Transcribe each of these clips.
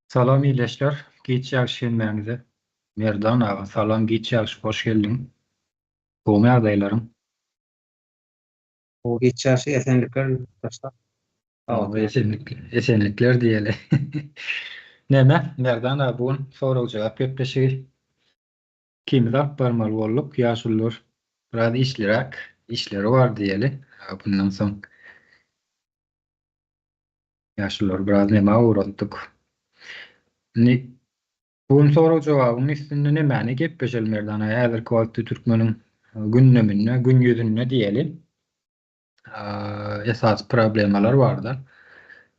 Salam ildeşler, giç ýagşy hemmäňize. Merdan aga salam giç ýagşy hoş geldiň. Gowmy ýagdaýlaryň? Gowy giç ýagşy esenlikler ýurtdaşlar. Sag esenlik esenlikler diýeli. Neme Merdan aga bu gün sorag jogap gepleşigi. Ikimiz alyp barmaly bolduk ýaşulular biraz işliräk işleri bar diýeli. Bundan soň Ýaşululary biraz nämä ugratdyk. Indi bu gün sorag-jogabyň üstünde nemäni gepleşeli Merdan aga? Häzirki wagtda türkmeniň gündeminde, gün ýüzünde diýeli, esasy problemalar barda.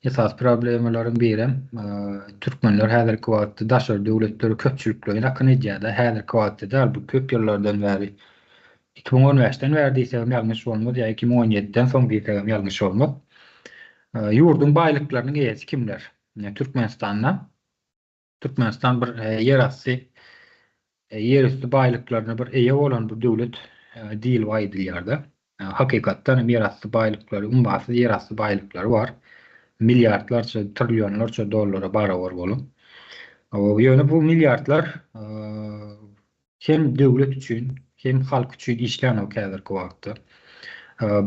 Esasy problemalaryň birem türkmenler häzirki wagtda daşary döwletlere köpçülikleýin akyn edýärler. Häzirki wagtda däl, bu köp ýyllardan bäri 2015-den bäri diýsegem ýalňyş bolmaz ýa 2017-den soň diýsegem ýalňyş bolmaz. Ýurduň baýlyklarynyň eýesi kimler? Türkmenistanda Türkmenistan bir ýerasty ýerüsti baýlyklaryna bir eýe bolan bir döwlet diýlip aýdylýar-da. Hakykatdan hem ýerasty baýlyklary, ummasyz ýerasty baýlyklary bar. Milliardlarça, trillionlarça dollara barabar bolan. Ýöne bu milliardlar Hem döwlet üçin, hem halk üçin işlänok häzirki wagtda.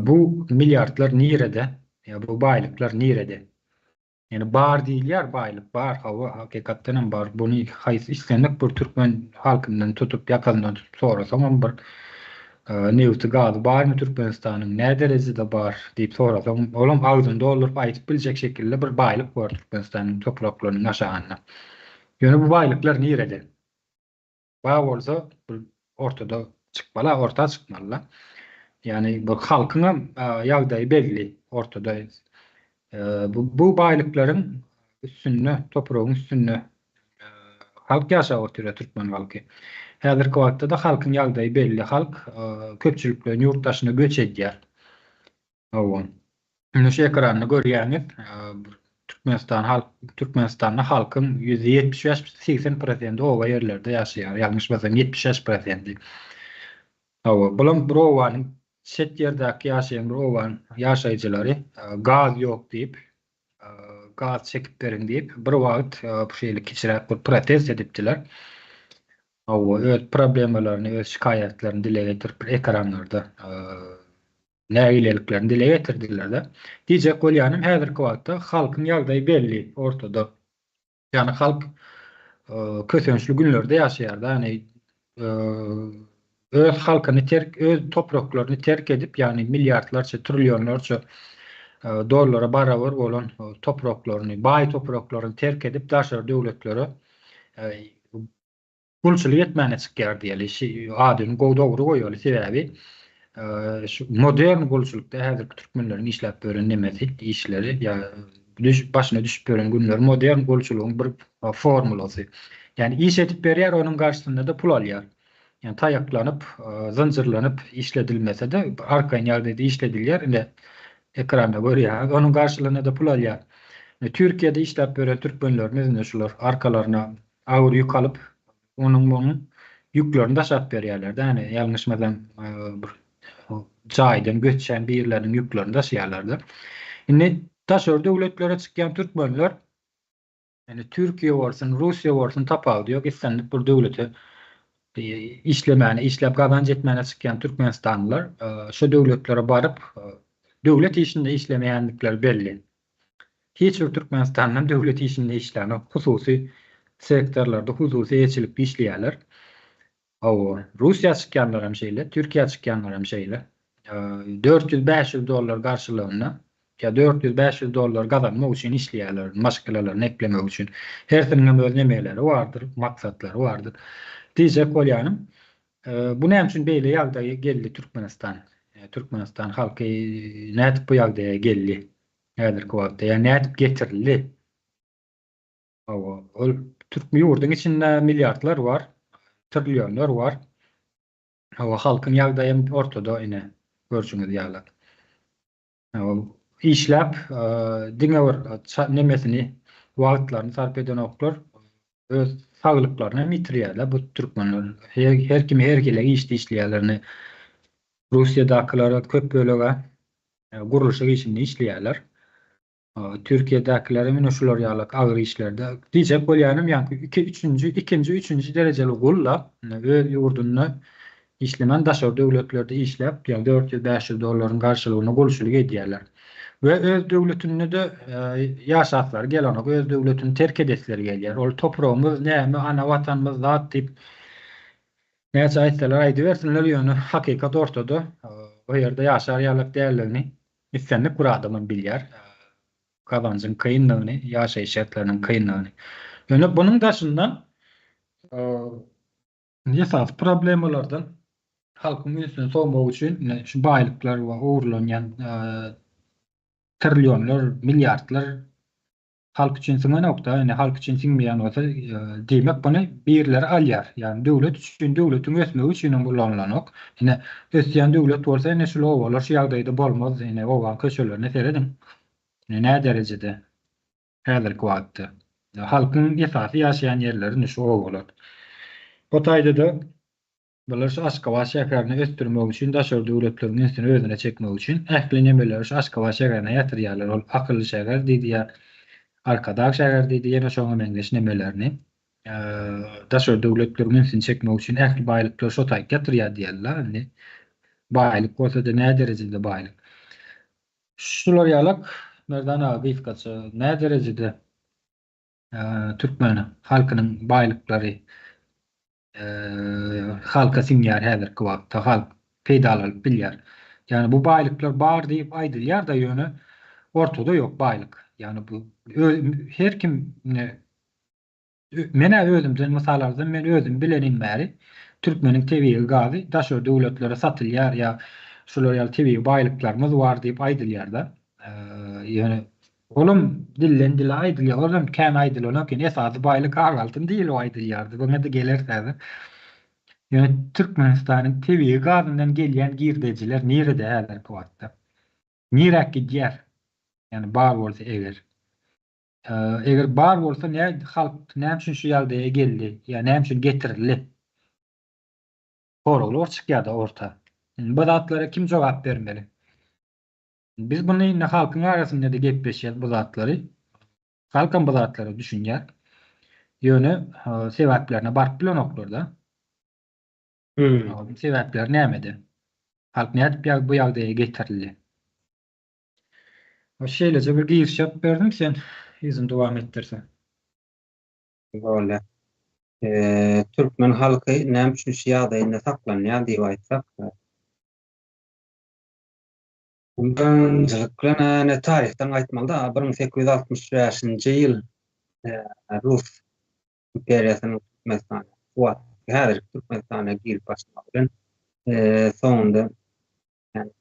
Bu milliardlar nirede? Ýa bu baýlyklar nirede? Ýani bar diýilýär, baýlyk bar, hawa, hakykatdan hem bar. Buny haýsy islendik bir türkmen halkyndan tutup, ýakasyndan tutup sorasaňam bir nebti, gazy barmy Türkmenistanyň, nä derejede bar diýip sorasaň, olam agzyny dolduryp aýdyp biljek şekilde bir baýlyk bar Türkmenistanyň topraklarynyň aşagynda. Ýöne bu baýlyklar nirede? Bar bolsa bir ortada çykmaly, orta çykmaly-da. Ýagny bu halkyňam ýagdaýy belli ortada. Bu bu baýlyklaryň üstünde, topragyň üstünde halk ýaşap otyr, türkmen halky. Häzirki wagtda-da halkyň ýagdaýy belli. Halk köpçülikleýin ýurt daşyna göç edýär. Hawa. Indi şu ekranda görýäňiz, Türkmenistan halk Türkmenistanda halkyň 75 80 prosendi oba ýerlerde ýaşaýar. Ýalňyşmasam 75 prosendi. Hawa, bulam bir obanyň çet ýerdäki ýaşaýan bir obanyň ýaşaýjylary gaz ýok diýip, gaz çekip beriň diýip, bir wagt şeýle kiçiräk bir protest edipdiler. Hawa, öz problemalaryny, öz şikaýatlaryny dile getirip bir ekranlarda nägileliklerini dile getirdiler-de. Diýjek bolýanym, häzirki wagtda halkyň ýagdaýy belli, ortada. Ýagny halk kösençli günlerde ýaşaýar-da, ýagny öz halkyny terk, öz topraklaryny terk edip, ýagny milliardlarça, trillionlarça dollara barabar bolan topraklaryny, baý topraklaryny terk edip, daşary döwletlere Gulçulyk etmäne çykýar diýeli. Şi adyny gowy dogry goýaly sebäbi şu modern gulçulykda häzirki türkmenleriň işläp ýören nemesi, işleri ýa düş başyna düşüp ýören günleri modern gulçulygyň bir formulasy. Ýani iş edip berýär, onuň garşysynda-da pul alýar. Ýani taýaklanyp, zynjyrlanyp işledilmese-de arkaýyn ýagdaýda işledilýär. Ine ekranda görýäňiz. Onuň garşylygynda-da pul alýar. Türkiýede işläp ýören türkmenlerimiz ine şular arkalaryna agyr ýük alyp, onuň munuň ýüklerini daşap berýärler-de, ýagny ýalňyşmasam bir jaýdan göçýän birileriniň ýüklerini daşaýarlar-da. Indi daşary döwletlere çykýan türkmenler, ýagny Türkiýe bolsun, Russiýa bolsun tapawudy ýok, islendik bir döwlete işlemäne, işläp gazanç etmäne çykýan türkmenistanlylar şo döwletlere baryp, döwlet işinde işlemeýändikleri belli. Hiç bir Türkmenistandan döwlet işinde işlänok, hususy sektorlarda, hususy eýeçilikde işleýärler. Hawa, Russiýa çykýanlar hem şeýle, Türkiýä çykýanlar hem şeýle. 400-500 dollar garşylygynda ýa 400-500 dollar gazanmak üçin işleýärler, maşgalalaryny eklemek üçin. Hersiniň hem öz nemeleri bardyr, maksatlary bardyr. Diýjek bolýanym, bu näme üçin beýle ýagdaýa geldi Türkmenistan? Türkmenistan halky nädip bu ýagdaýa geldi? Häzirki wagtda ýa nädip getirildi? Hawa, ol türk ýurduň içinde milliardlar bar, trillionlar bar. Hawa, halkyň ýagdaýy hem ortada ine, görşüňiz ýaly. Hawa, işläp, diňe bir nemesini, wagtlaryny sarp edenoklar, öz saglyklaryny hem ýitirýärler bu türkmenler. Her, her kim her hili işde işleýärler. Ine, Russiýadakylara köp bölegi gurluşyk işinde işleýärler. Türkiýedäkilerem ine şular ýalak agyr işlerde. Diýjek bolýanym ýaňky iki, üçünji, ikinji, üçünji derejeli gul-da, öz ýurdunda işlemän daşary döwletlerde işläp, ýa 400-500 dollaryň garşylygynda gulçulyk edýärler. We öz döwletinde-de ýaşaslary gelenok, öz döwletini terk edesleri gelýär. Ol topragymyz näme, ana watanymyz zat diýip näçe aýtsalar aýdybersinler, ýöne hakykat ortada, o ýerde ýaşar ýalak däldigini Islendik bir adamam bilýär gazanjyň kyndygyny, ýaşaýyş şertleriniň kyndygyny. Ýöne bunuň daşyndan esasy problemalardan halkyň ünsüni sowmak üçin ine şu baýlyklar we ogurlanýan trillionlar, milliardlar Halk üçin siňenokda, indi halk üçin siňmeýän bolsa, diýmek buny birileri alýar. Ýagny döwlet üçin, döwletiň ösmegi üçin hem ulanylanok. Ine, ösýän döwlet bolsa ine şul obalar şu ýagdaýda bolmazdy. Ine obaň köçelerine serediň. Ine nä derejede häzirki wagtda. Halkyň esasy ýaşaýan ýerleri ine şu obalar. Bu taýda-da Bular şu Aşgabat şäherini ösdürmek üçin daşary döwletleriň ünsüni özüne çekmek üçin ähli nemeleri şu Aşgabat şäherine ýatyrýarlar. Ol akylly şäher diýdi ýa Arkadag şäher diýdi ýene şoňa meňzeş nemelerini daşary döwletleriň ünsüni çekmek üçin ähli baýlyklary şo taýyk ýatyrýar diýýärler indi. Baýlyk bolsa-da nä derejede baýlyk. Şular ýalak Merdan aga gysgaça nä derejede türkmen halkynyň baýlyklary halka siňýär häzirki wagtda halk peýdalanyp bilýär. Ýagny bu baýlyklar bar diýip aýdylýar-da ýöne ortada ýok baýlyk. Ýagny bu her kim men-ä özümden mysal alsam men özüm bilenim bäri türkmeniň tebigy gazy daşary döwletlere satylýar ýa şular ýaly tebigy baýlyklarymyz bar diýip aýdylýar-da. Ýöne Olam dilden dile aýdylýar, olam kän aýdylanok, ýöne esasy baýlyk ak altyn diýlip aýdylýardy, buňa-da geleris häzir. Ýöne Türkmenistanyň tebigy gazyndan gelýän girdejiler nirede häzirki wagtda? Niräk gidýär? Ýagny bar bolsa eger. Eger bar bolsa nä halk näme üçin şu ýagdaýa geldi ýa näme üçin getirildi? Soraglar çykýar-da orta. Indi bu zatlara kim jogap bermeli? Biz muny indi halkyň arasynda-da gepleşýäs bu zatlary. Halkam bu zatlara düşünýär. Ýöne sebäplerine baryp bilenoklar-da. Hmm. Sebäpleri nämede? Halk nädip bu ýagdaýa getirildi? Şeýleje bir giriş ýapyp berdim, sen yzyny dowam etdirseň. Bolýar. Türkmen halky näme üçin şu ýagdaýynda saklanýar diýip aýtsak, Birinjilik bilen ene taryhdan gaýtmaly-da, 1865-nji ýyl Rus imperiýasynyň Türkmenistana, şu wagtky häzirki Türkmenistana girip başlamagy bilen, soňunda ýagny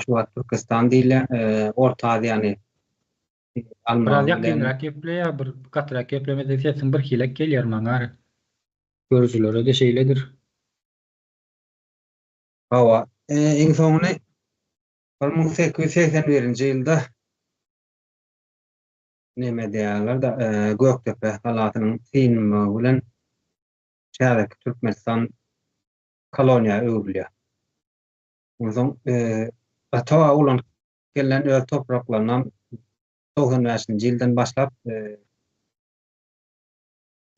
şu wagt Türküstan diýilýän Orta Aziýany almagy Biraz ýakynrak geple ýa bir gatyrak geplemesek sesiň birhilek gelýär maňa. Görüjilere-de şeýledir. Hawa, iň soňuny 1881-nji ýylda neme diýýärler-de, Gökdepe galasynyň synmagy bilen häzirki Türkmenistan koloniýa öwrülýär. Onsoň Ottawa ulanyp gelnen öz topraklaryndan 95-nji ýyldan başlap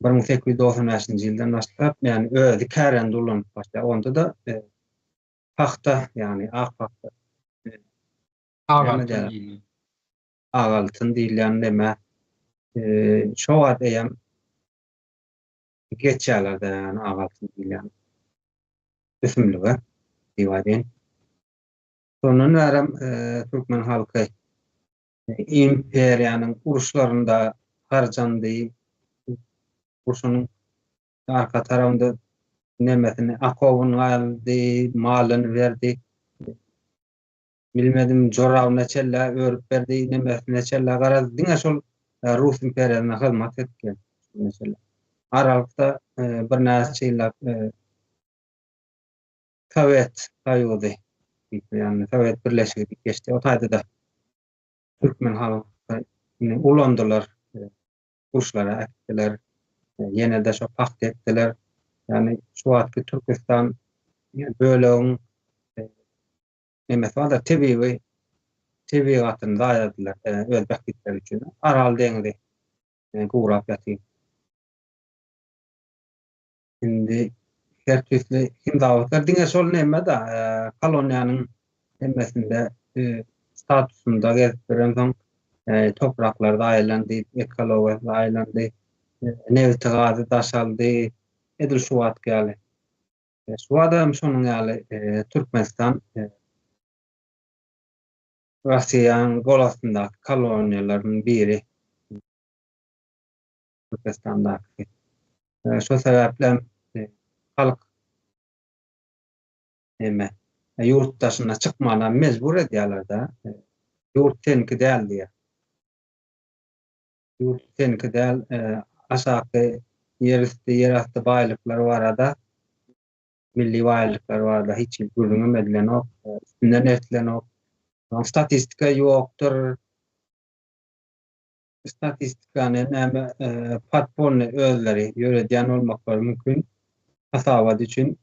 1895-nji ýyldan başlap, ýagny özi kärende ulanyp başlaýar. Onda-da pagta, ýagny ak pagta. Ak altyn diýilýän. Ak altyn diýilýän neme. Şo wagt eýýäm geçýärler-de, ýagny ak altyn diýilýän ösümlige diýip aýdaýyn. Şondan bärem türkmen halky Imperiýanyň uruşlarynda harjandy. Urşunyň arka tarabynda nemesini okobyny aldy, malyny berdi. Bilmedim, jorabyna çenli örüp berdi, nemesine çenli garaz diňe şol Rus imperiýasyna hyzmat edip geldi. Aralykda birnäçe ýyllap Sowet Soýuzy diýip, ýagny Sowet Birleşigi diýip geçdi. O taýda-da türkmen halkyny ulandylar, uruşlara äkitdiler, ýene-de şo pagta ekdiler. Ýagny şu wagtky Türküstan bölegiň nemesi bar-da, tebigy. tebigatyny zaýaladylar öz bähbitleri üçin. Aral deňizi gurap ýatyr. Indi her tüýsli himzawodlar diňe şol neme-de, koloniýanyň hemmesinde statusynda gezip ýörensoň topraklar zaýalandy, ekologiýa zaýalandy, nebiti gazy daşaldy, edil şu wagtky ýaly. Şu wagt hem şonuň ýaly Türkmenistan Russiýanyň gol astyndaky koloniýalarynyň biri. Türküstandaky. Şo sebäpli hem halk neme ýurt daşyna çykmana mejbur edýärler-de. Ýurt seniňki däl diýýär. Ýurt seniňki däl, aşaky ýer üsti, ýer asty baýlyklar barada, milli baýlyklar barada hiç hili gürrüňem edilenok, üstünden eltilenok. Statistika ýokdur. Statistikany näme podpolny özleri ýöredýän bolmaklary mümkin hasabat üçin.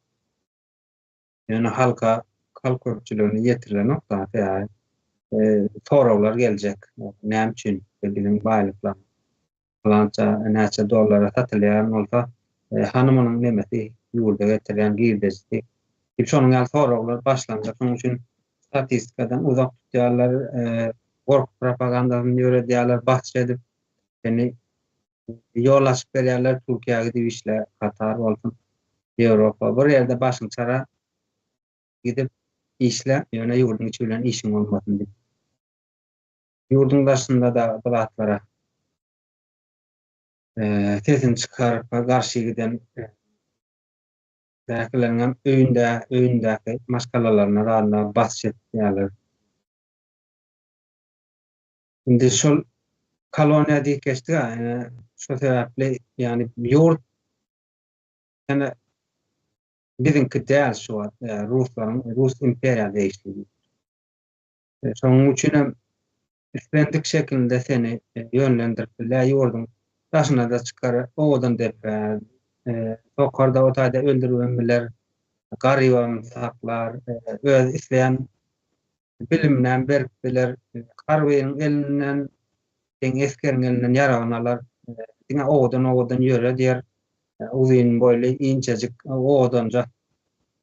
Ýöne halka, halk köpçüligine ýetirilenok da, sebäbi soraglar geljek. Näme üçin biziň baýlyklar pylança näçe dollara satylýan bolsa, hany munuň nemesi, ýurda getirýän girdejisi diýip şonuň ýaly soraglar başlandy. Şonuň üçin statistikadan uzak tutýarlar, gorky propagandasyny ýöredýärler, basyş edip, seni ýol açyp berýärler, Türkiýä gidip işle, Katar bolsun, Ýewropa, bir ýerde başyň çara gidip işle, ýöne ýurduň içi bilen işiň bolmasyn diýip. Ýurduň daşynda-da bu zatlara sesini çykaryp garşy giden däkileriňem öýünde, öýündäki maşgalalaryna zadyna basyş etýärler. Indi şol koloniýa diýip geçdik-ä, ine, şo sebäpli, ýagny ýurt ýene biziňki däl şu wagt, ruslaryň, rus imperiýa degişli. Şonuň üçin hem islendik şekilde seni ýönlendirip bilýär, ýurduň daşyna-da çykar, owadan depä sokar-da, o taýda öldüribem biler, garybam saklar, öz isleýän biliminem berip biler, harbynyň elinden, seň esgeriň elinden ýaragyny alar, diňe owadan-owadan ýöre diýer, uzyn boýly, inçejik, owadanja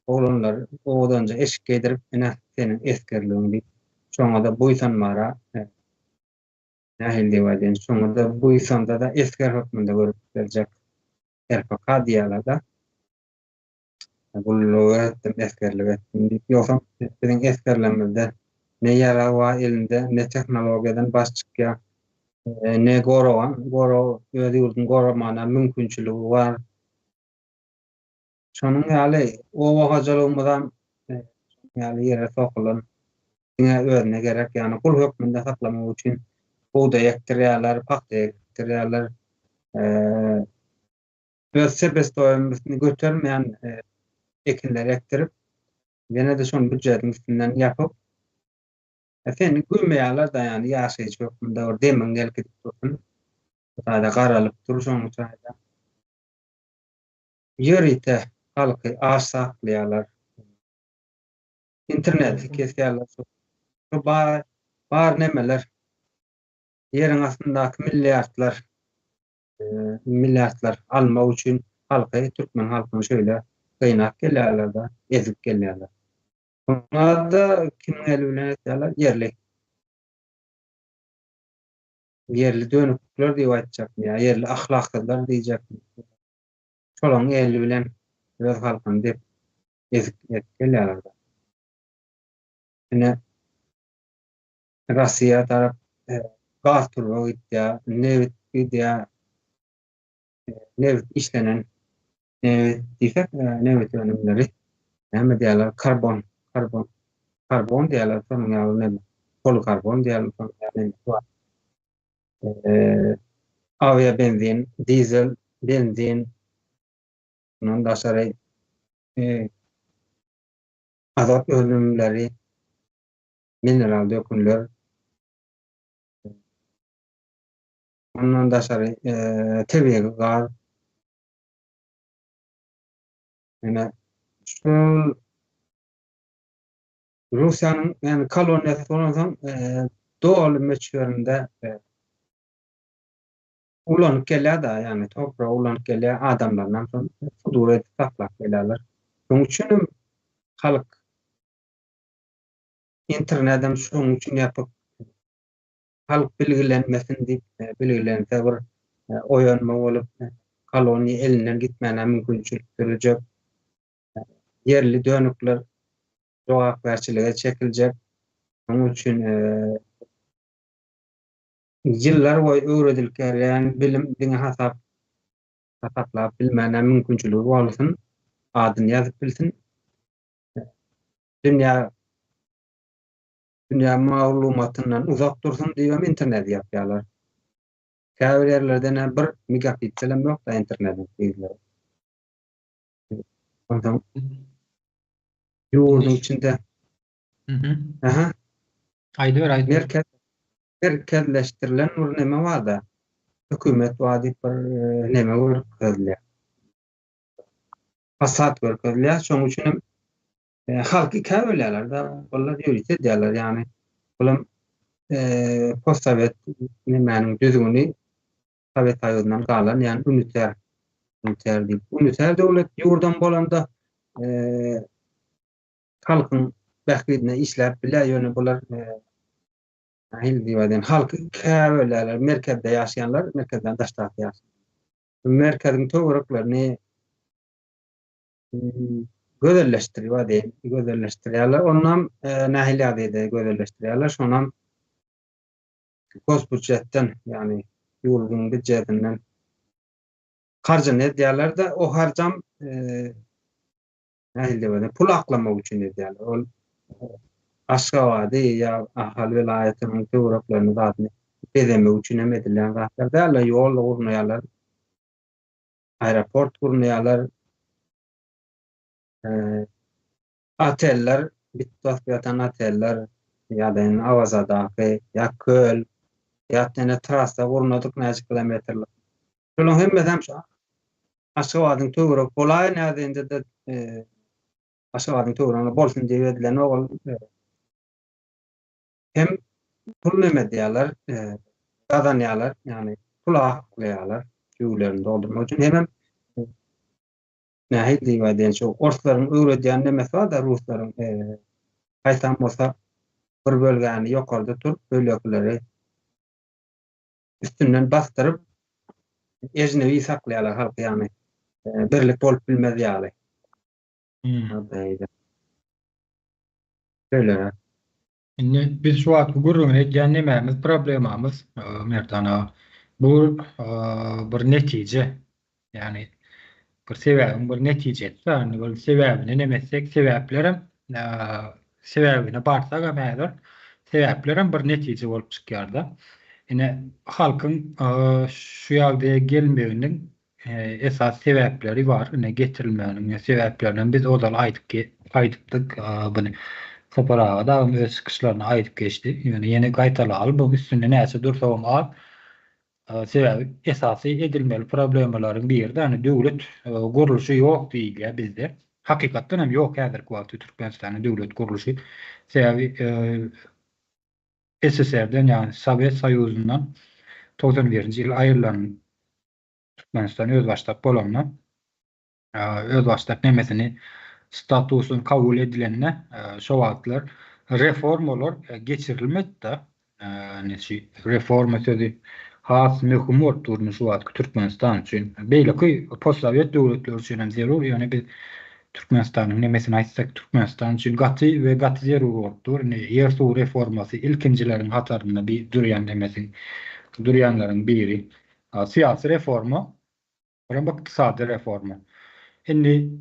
oglanlar owadanja eşik geýdirip, ine, seniň esgerligiň diýip, şoňa-da buýsanmara, nähili diýip aýdaýyn, şoňa-da buýsanda-da esger hökmünde görüp berjek RPK diýýärler-de. Gulluk etdim, esgerlik etdim diýip. Ýogsam biziň esgerlerimizde ne ýarag bar elinde, ne tehnologiýadan baş çykýar, ne goragan, gorag, öz ýurduny goramana mümkinçiligi bar. Şonuň ýaly oba hojalygymyzam şonuň ýaly ýere sokulan, diňe özüne gerek, ýagny gul hökmünde saklamak üçin bugdaý ekdirýärler, pagta ekdirýärler. Öz sebestoýumysyny götermeýän ekinleri ekdirip, ýene-de şony býujetiň üstünden ýapyp, seni gömýärler-de, ýagny ýaşaýjy hökmünde bir demiň gelip gidip dursun. Bu taýda garalyp dur şonuň üçin. Ýörite halky aç saklaýarlar. Interneti kesýärler. Şu bar, bar nemeler. Ýeriň astyndaky milliardlar, milliardlar almak üçin halky, türkmen halkyny şeýle gynap gelýärler-de, ezip gelýärler. Muňa-da kimiň eli bilen etýärler? Ýerli. Ýerli dönükler diýip aýtjakmy ýa ýerli ahlaksyzlar diýjekmi? Şolaryň eli bilen öz halkyny dep ezip ezip gelýärler. Ine Russiýa tarap gaz turba gidýär, nebit gidýär. Nebit işlenen nebit diýsek, nebit önümleri näme diýýärler? Karbon, karbon, karbon diýýärler, şonuň ýaly näme? Polikarbon diýýärler, şonuň ýaly näme bar. Awia benzin, dizel benzin, mundan daşary azot önümleri, mineral dökünler, ondan daşary tebigy gaz. Ine, şol. Russiýanyň ýagny koloniýasy bolansoň doly möçberinde ulanyp gelýär-de, ýagny topragy ulanyp gelýär, adamlarynam şol sudur edip saklap gelýärler. Şonuň üçin hem halk internetem şonuň üçin ýapyk. Halk bilgilenmesin diýip, bilgilense bir oýanma bolup, koloniýa elinden gitmäne mümkinçilik dörejek. Ýerli dönükler jogapkärçilige çekiljek. Şonuň üçin ýyllar boýy öwredilip gelýän bilim diňe hasap hasaplap bilmäne mümkinçiligi bolsun, adyny ýazyp bilsin. Dünýä dünýä maglumatyndan uzak dursun diýibem interneti ýapýarlar. Käbir ýerlerde ine bir megapikselem ýok-da internetiň tizligi. Onsoň ýurduň içinde Aha. Aýdyber, aýdyber. Merkez merkezleşdirilen bir neme bar-da. Hökümet bar diýip bir e, neme görkezilýär. Fasad görkezilýär. Şonuň üçin hem e, halky ikä bölýärler-de, olar ýörite edýärler. Ýagny bulam e, postsowet nemäniň düzgüni Sowet Soýuzyndan galan, ýagny uniter, uniter diýip. Uniter döwlet ýurdam bolanda e, halkyň bähbidine işläp bilýär, ýöne bular nähili diýip aýdaýyn, halky ikä bölýärler, merkezde ýaşaýanlar, merkezden daşdaky ýaşaýanlar. Merkeziň töwereklerini gözelleşdirýär diýip, gözelleşdirýärler. Ondan nähili ýagdaýda gözelleşdirýärler? Şonam gosbudjetden, ýagny ýurduň býudjetinden harjyny edýärler-de, o harjam nähili diýip aýdaýyn, pul aklamak üçin edýärler. Ol Aşgabady ýa Ahal welaýatynyň töwereklerini zadyny bezemek üçin hem edilýän zatlar däl-de, ýol gurnaýarlar, aeroport gurnaýarlar, oteller, bit basyp ýatan oteller ýa-da indi Awazadaky ýa köl, ýa-da ene trassa gurnadyk näçe kilometrlik. Şolaryň hemmesi hem şu Aşgabadyň töweregi bolaýyn ýa-da indi-de Aşgabadyň töwereginde bolsun diýip edilen ol hem pul neme edýärler, gazanýarlar, ýagny pul aklaýarlar jübülerini doldurmak üçin hemem nähili diýip aýdaýyn şu orslaryň öwredýän nemesi bar-da ruslaryň haýsam bolsa bir bölgäni ýokarda turup beýlekileri üstünden basdyryp ejnebi saklaýarlar halky ýagny birlik bolup bilmez ýaly. Şeýleräk. Indi biz şu wagtky gürrüňini edýän nemämiz, problemamyz, Merdan aga, bu bir netije. Ýagny bir sebäbiň bir netijesi bar. Indi bir sebäbini neme etsek, sebäplerem sebäbine barsagam häzir sebäplerem bir netije bolup çykýar-da. Ine, halkyň şu ýagdaýa gelmeginiň esasy sebäpleri bar. Ine, getirilmeginiň sebäplerinem biz ozal aýdyp aýdypdyk. Buny Sapar aga dagam öz çykyşlarynda aýdyp geçdi. Ýöne ýene gaýtalaly, bu üstünde näçe dursagam az. Sebäbi esasy edilmeli problemalaryň biri-de ýagny döwlet gurluşy ýok diýilýär bizde. Hakykatdan hem ýok häzirki wagtda Türkmenistanda döwlet gurluşy. Sebäbi SSR-den ýagny Sowet Soýuzyndan 91-nji ýyl aýrylan Türkmenistan özbaşdak bolanda özbaşdak nemesini statusyny kabul edilende şo wagtlar reformalar geçirilmedi-de. Ýani şu reforma sözi has möhüm bolup dur şu wagtky Türkmenistan üçin. Beýleki postsowet döwletleri üçin hem zerur, ýöne biz Türkmenistanyň nemesini aýtsak, Türkmenistan üçin gaty we gaty zerur bolup dur. Indi ýer-suw reformasy ilkinjileriň hatarynda bir durýan nemesi, durýanlaryň biri. Syýasy reforma Birem ykdysady reforma. Indi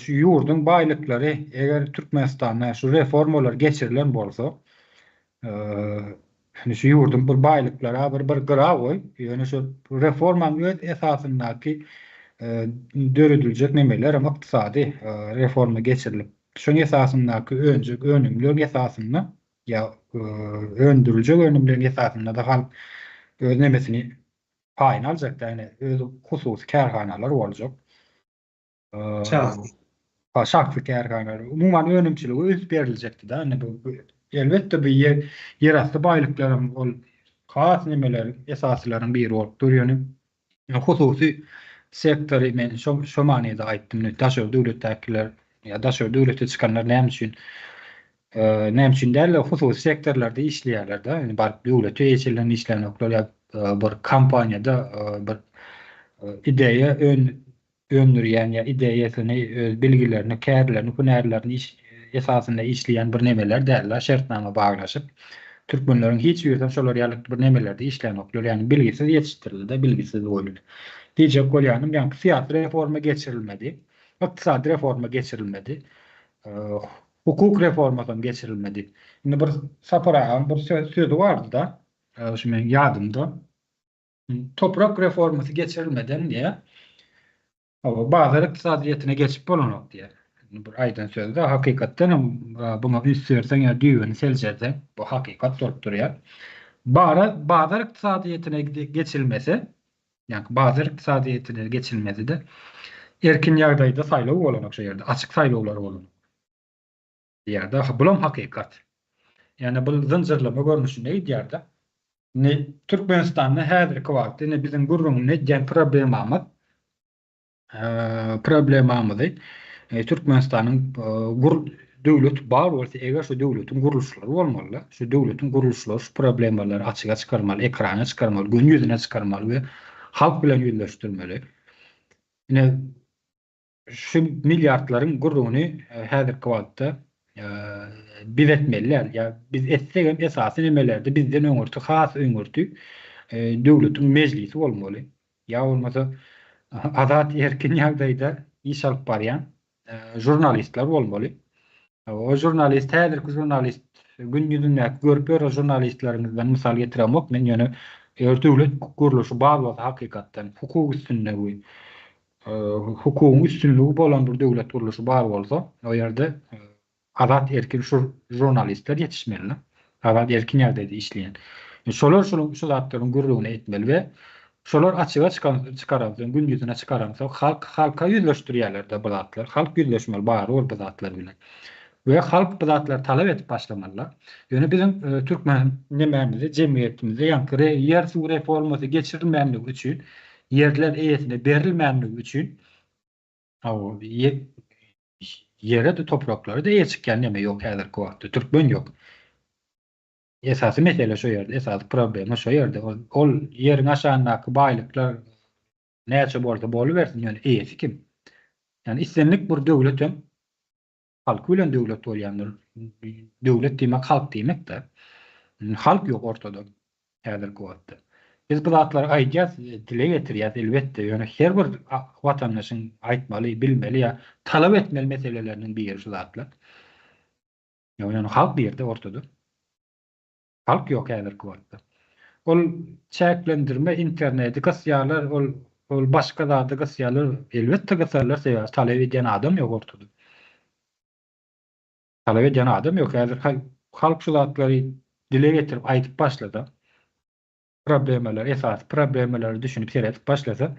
şu ýurduň baýlyklary eger Türkmenistanda şu reformalar geçirilen bolsa, indi şu ýurduň bir baýlyklary bir bir gyra goý, ýöne şu reformaň öz esasyndaky dörediljek nemeler hem ykdysady reforma geçirilip, şoň esasyndaky önjek önümleriň esasynda ýa öndüriljek önümleriň esasynda-da halk öz nemesini paýyny aljak ýagny öz hususy kärhanalar boljak. Şahsy. Şahsy kärhanalar, umuman önümçilige üns beriljekdi-de. Indi bu elbetde bu ýer ýerasty baýlyklaram ol has nemeler esasylaryň biri bolup dur. Ýöne hususy sektory men şo şo manyda aýtdym. Daşary döwletdäkiler ýa daşary döwlete çykanlar näme üçin näme üçin däl-de hususy sektorlarda işleýärler-de. Indi baryp döwlete eýeçiliginde işlänoklar ýa bir kompaniýada bir ideýa ön öndürýän ýa ideýasyny, öz bilgilerini, kärlerini, hünärlerini iş esasynda işleýän bir nemeler däl-de, şertnama baglaşyp, türkmenleriň hiç birisem şolar ýaly bir nemelerde işlänoklar, ýagny bilgisiz ýetişdirildi-de, bilgisiz goýuldy. Diýjek bolýanym, ýaňky syýasy reforma geçirilmedi, ykdysady reforma geçirilmedi, hukuk reformasam geçirilmedi. Indi bir Sapar agaň bir sözi bardy-da, şu meniň ýadymda. Toprak reformasy geçirilmeden diýýär. Hawa, bazar ykdysadyýetine geçip bolanok diýýär. Bir aýdan sözi-de hakykatdan hem buňa üns berseň ýa düýbüni seljerseň, bu hakykat bolup durýar. Bara bazar ykdysadyýetine geçilmese, ýagny bazar ykdysadyýetine geçilmese-de erkin ýagdaýda saýlaw bolanok şo ýerde, açyk saýlawlar bolanok. Diýýär-de, bulam hakykat. Ýagny bu zynjyrlama görnüşinde gidýär-de. Indi Türkmenistanda häzirki wagtda ine biziň gürrüňini edýän problemamyz problemamyzy Türkmenistanyň gur döwlet bar bolsa eger şu döwletiň gurluşlary bolmaly-da. Şu döwletiň gurluşlary şu problemalary açyga çykarmaly, ekrana çykarmaly, gün ýüzüne çykarmaly we halk bilen ýüzleşdirmeli. Ine Şu milliardlaryň gürrüňini häzirki wagtda biz etmeli däl. Ýa biz etsegem esasy nemelerde bizden öňürti, has öňürti döwletiň mejlisi bolmaly. Ýa bolmasa azat erkin ýagdaýda iş alyp barýan žurnalistler bolmaly. O žurnalist häzirki žurnalist gün ýüzündäki görüp ýören žurnalistlerimizden mysal getiremok men ýöne eger döwlet gurluşy bar bolsa hakykatdan hukuk üstünligi hukugyň üstünligi bolan bir döwlet gurluşy bar bolsa, o ýerde azat erkin şu žurnalistler ýetişmeli. Azat erkin ýagdaýda işleýän. Şolar şunuň şu zatlaryň gürrüňini etmeli we şolar açyga çykan çykaransoň, gün ýüzüne çykaransoň halk halka ýüzleşdirýärler-de bu zatlar. Halk ýüzleşmeli bary bir bu zatlar bilen. We halk bu zatlary talap edip başlamalylar. Ýöne biziň türkmen nemämizde, jemgyýetimizde ýaňky ýer-suw reformasy geçirilmänligi üçin Ýerler eýesine berilmänligi üçin hawa ýere-de topraklara-da eýe çykýan neme ýok häzirki wagtda. Türkmen ýok. Esasy mesele şo ýerde, esasy problema şo ýerde. Ol ýeriň aşagyndaky baýlyklar näçe bolsa bolubersin, ýöne eýesi kim? Ýani islendik bir döwlet hem Halky bilen döwlet bolýandyr. Döwlet diýmek halk diýmekde. Halk ýok ortada häzirki wagtda. Biz bu zatlary aýdýas, dile getirýäs elbetde, ýöne her bir watandaşyň aýtmaly, bilmeli ýa talap etmeli meseleleriniň biri şu zatlar. Ýöne halk nirde ortada? Halk ýok häzirki wagtda. Ol çäklendirme interneti gysýarlar, ol ol başga zady gysýarlar. Elbetde gysarlar, sebäbi talap edýän adam ýok ortada. Talap edýän adam ýok. Häzir halk şu zatlary dile getirip aýdyp başlasa, problemalar, esasy problemalara düşünip seredip başlasa,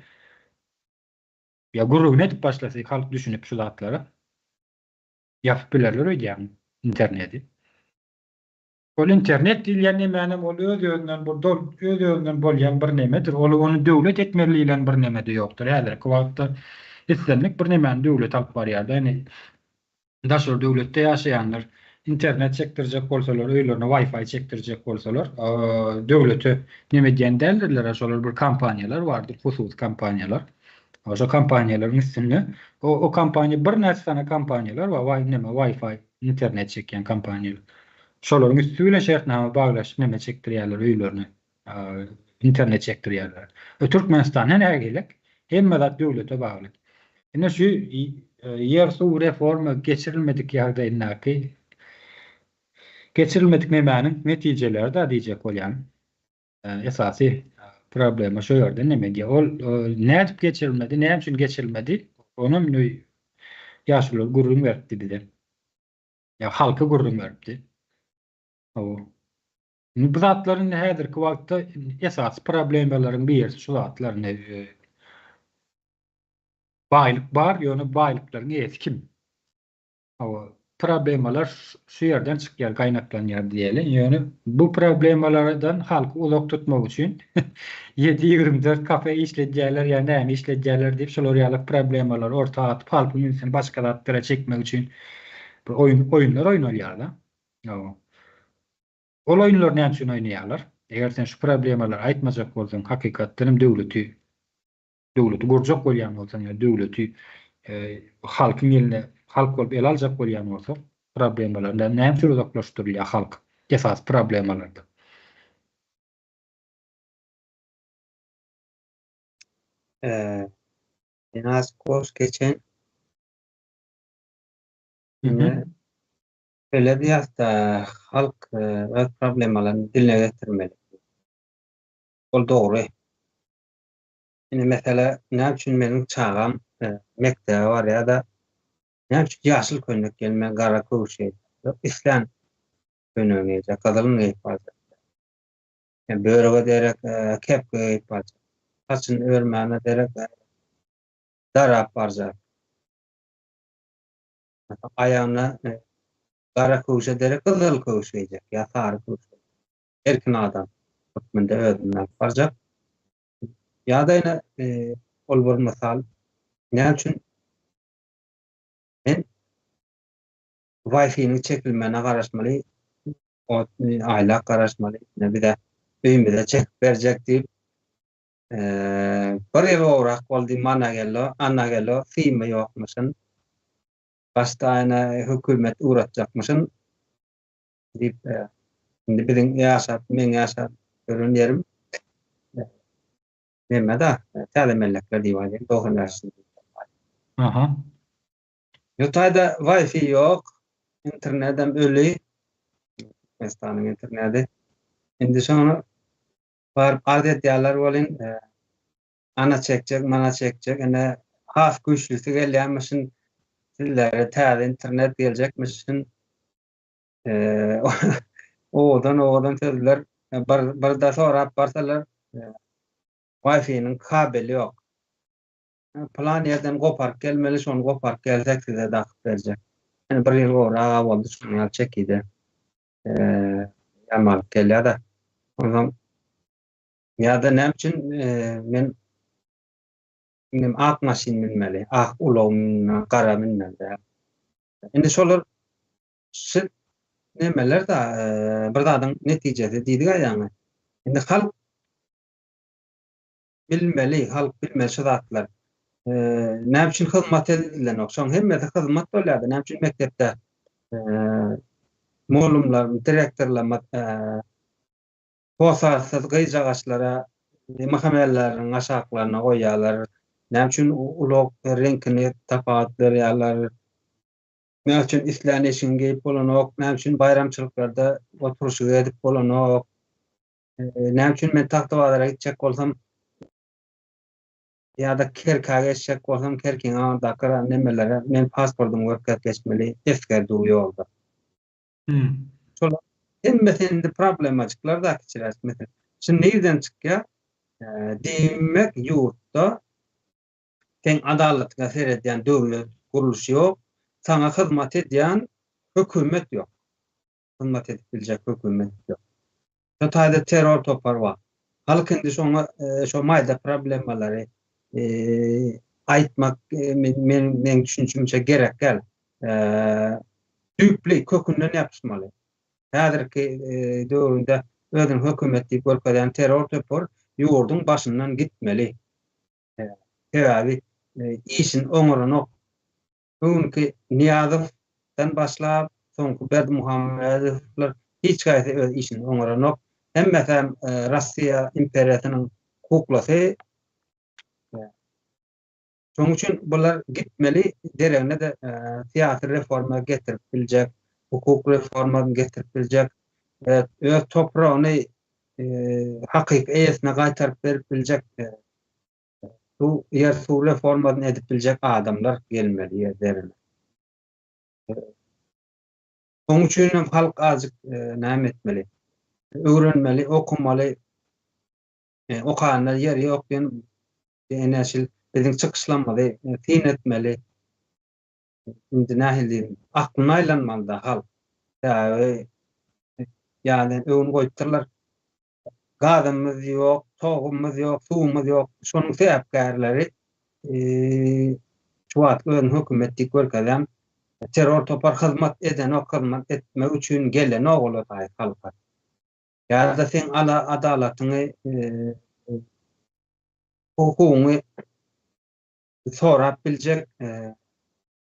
ýa gürrüňini edip başlasa halk düşünip şu zatlara ýapyp bilerler öýdýän interneti. Ol internet diýilýän nemänem ol öz-özünden bir dol öz-özünden bolýan bir nemedir. Ol ony döwlet etmeli diýlen bir neme-de ýokdur. Häzirki wagtda islendik bir nemäni döwlet alyp barýar-da. Indi daşary döwletde ýaşaýanlar internet çekdirjek bolsalar, öýlerine Wi-Fi çekdirjek bolsalar, döwlete neme edýän däldirler-ä, şolar bir kompaniýalar bardyr, hususy kompaniýalar. Şo kompaniýalaryň üstünde o o kompaniýa birnäçe sany kompaniýalar bar, neme Wi-Fi internet çekýän kompaniýalar. Şolaryň üsti bilen şertnama baglaşyp neme çekdirýärler öýlerine internet çekdirýärler. E Türkmenistanda nägilek? Hemme zat döwlete bagly. Ine şu ýer suw reforma geçirilmedik ýagdaýyndaky geçirilmedik nemäniň netijeleri da diýjek bolýan. Esasy problema şo ýerde neme diýýär. Ol nädip geçirilmedi, näme üçin geçirilmedi? Onam indi ýaşulular gürrüň beripdi bize. Ýa halka gürrüň beripdi. Hawa. Indi bu zatlar indi häzirki wagtda esasy problemalaryň birisi şu zatlar indi e, baýlyk bar, ýöne baýlyklaryň eýesi kim? Hawa, problemalar şu ýerden çykýar, gaýnaklanýar diýeli. Ýöne bu problemalardan halky uzak tutmak üçin 7/24 kafe işledýärler ýa näme işledýärler diýip şolar ýaly problemalary orta atyp halkyň ünsüni başga zatlara çekmek üçin bir oýun oýunlar oýnalýar-da. Hawa. Ol oýunlary näme üçin oýnaýarlar? Eger sen şu problemalary aýtmajak bolsaň, hakykatdan hem döwleti döwleti gurjak bolýan bolsaň ýa döwleti halkyň eline halk bolup ele aljak bolýan bolsa, problemalardan näme üçin uzaklaşdyrylýar halk esasy problemalardan? Men az goş geçen. Ine şeýle diýýäs-de, halk öz problemalaryny diline getirmeli. Ol dogry. Ine mesele, näme üçin meniň çagam mekdebe barýar-da, näme üçin ýaşyl köýnek geýmän, gara köwüş geýýär? Ýok, islän köýnegini geýjek, gyzylyny geýip barjak. Ýa börüge derek kepge geýip barjak. Saçyny örmäne derek darap barjak. Aýagyna gara köwşe derek gyzyl köwüş geýjek ýa sary köwüş geýjek. Erkin adam hökmünde özüni alyp barjak. Ýa-da ýene ol bir mysal, näme üçin men Wi-Fi-niň çekilmegine garaşmaly, aýlap garaşmaly, ine bize öýümize çekip berjek diýip, bir ýyl gowrak boldy, mana geldi, ana geldi, symy ýokmuşyn. Başda ýene hökümet ugratjakmyşyn diýip, indi biziň ýaşap, meň ýaşap ýören ýerim neme-da, Täze Mellekler diýip aýdaýyn, 95-nji. Aha. Bu taýda Wi-Fi ýok, internedem öli. Türkmenistanyň internedi. Indi şony baryp arz edýärler welin, ana çekjek, mana çekjek, ine has güýçlüsi gelýärmişin, sizlere täze internet geljekmişin. Owadan-owadan sözler, bir birde sorap barsalar, Wi-Fi-niň kabeli ýok. Pylan ýerden goparyp gelmeli, şony goparyp gelsek size dakyp berjek. Ýöne bir ýyl gowrak-a boldy şunuň ýaly çekide ýamalyp gelýär-de. Onsoň ýa-da näme üçin men indem ak maşyn münmeli, ak ulag münmeli, gara münmeli däl. Indi şolar şu nemeler-de bir zadyň netijesi diýdik-ä ýaňy. Indi halk Bilmeli, halk bilmeli şu zatlar. Näme üçin hyzmat edilenok? Şoň hemmesi hyzmat bolýardy. Näme üçin mekdepde mugallymlar, direktorlar hossarsyz gyzjagaçlara MHM-leriň aşaklaryna goýýarlar? Näme üçin ulag reňkini tapawut berýärler? Näme üçin islän eşigiňi geýip bolanok? Näme üçin baýramçylyklarda oturyşyk edip bolanok? Näme üçin men Tagtabazara gitjek bolsam ýa-da Kerkä geçjek bolsam, Kerkiň aňyrdaky nemelere men pasportymy görkezip geçmeli, esger dur ýolda. Hmm. Şolar hemmesi indi problemajyklar da kiçiräk mesele. Şu nirden çykýar? Diýmek ýurtda seň adalatyňa seredýän döwlet gurluşy ýok, saňa hyzmat edýän hökümet ýok. hyzmat edip biljek hökümet ýok. Şo taýda terror topar bar. Halk indi şoňa şo maýda problemalary aýtmak men meň düşünjimçe gerek däl. Düýpli kökünden ýapyşmaly. Häzirki döwründe özüni hökümet diýip görkezýän terror topar ýurduň başyndan gitmeli. Sebäbi işini oňaranok. Bu günki Nyýazowdan başlap, soňky Berdimuhamedowlar hiç haýsy öz işini oňaranok. Hemmesem Russiýa imperiýasynyň kuklasy. Şonuň üçin bular gitmeli, deregine-de syýasy reforma getirip biljek, hukuk reformasyny getirip biljek, öz topragyny hakyky eýesine gaýtaryp berip biljek Suw, ýer suw reformasyny edip biljek adamlar gelmeli ýer derine. Oň üçin hem halk azjyk näme etmeli? Öwrenmeli, okamaly. Okanda ýer ýok diýen ene şil biziň çykyşlarymyzy syn etmeli. Indi nähili diýim, aklyna aýlanmaly-da halk. Sebäbi ýa-da öwün goýupdyrlar. Gazymyz ýok, togumyz ýok, suwumyz ýok. Şonuň sebäpkärleri şu wagt özüni hökümet diýip görkezýän terror topar hyzmat edenok, hyzmat etmek üçin gelenok olar halka. Ýa-da seň ala adalatyňy hukugyňy sorap biljek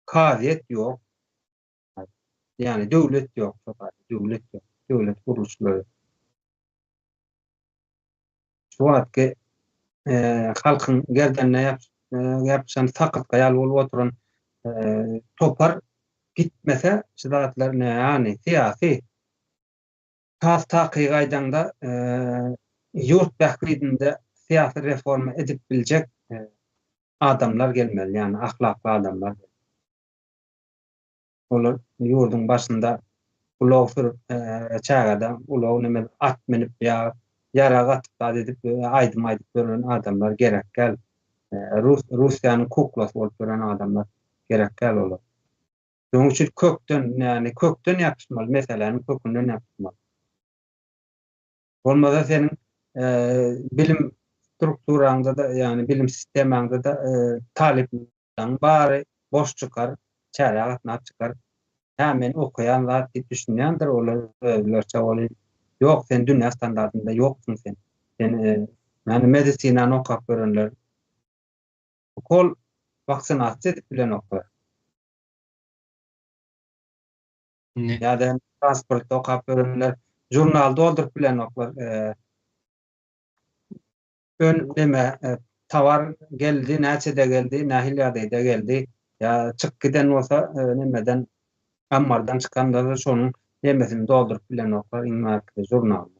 kazyýet ýok. Ýagny döwlet ýok, döwlet ýok, döwlet gurluşlary. Şu wagtky halkyň gerdenine ýapyşan sakyrtga ýaly bolup oturan topar gitmese şu zatlar ýagny syýasy Has takygy aýdaňda, ýurt bähbidinde syýasy reforma edip biljek adamlar gelmeli, ýagny ahlakly adamlar. Olar ýurduň başynda ulag sürüp, çägede ulag neme at münüp ýa ýarag atyp zat edip aýdym aýdyp ýören adamlar gerek däl. Rus Russiýanyň kuklasy bolup ýören adamlar gerek däl olar. Şonuň üçin kökden, ýagny kökden ýapyşmaly, meseläniň kökünden ýapyşmaly. Bolmasa seniň bilim strukturaňda-da, ýagny bilim sistemaňda-da talyplaryň bary boş çykar, çärä gatnap çykar. Hä, men okaýan zat diýip düşünýändir olar özlerçe ol ýok, sen dünýä standartynda ýoksuň sen. Sen ýagny medisinany okap görenler ukol waksinasiýa edip bilenoklar. Ýa-da transportda okap ýörenler žurnal dolduryp bilenoklar. Ön neme towar geldi, näçede geldi, nähili ýagdaýda geldi, ýa çykyp giden bolsa nemeden ammardan çykanda şonuň nemesini dolduryp bilenoklar iň bärkisi žurnalda.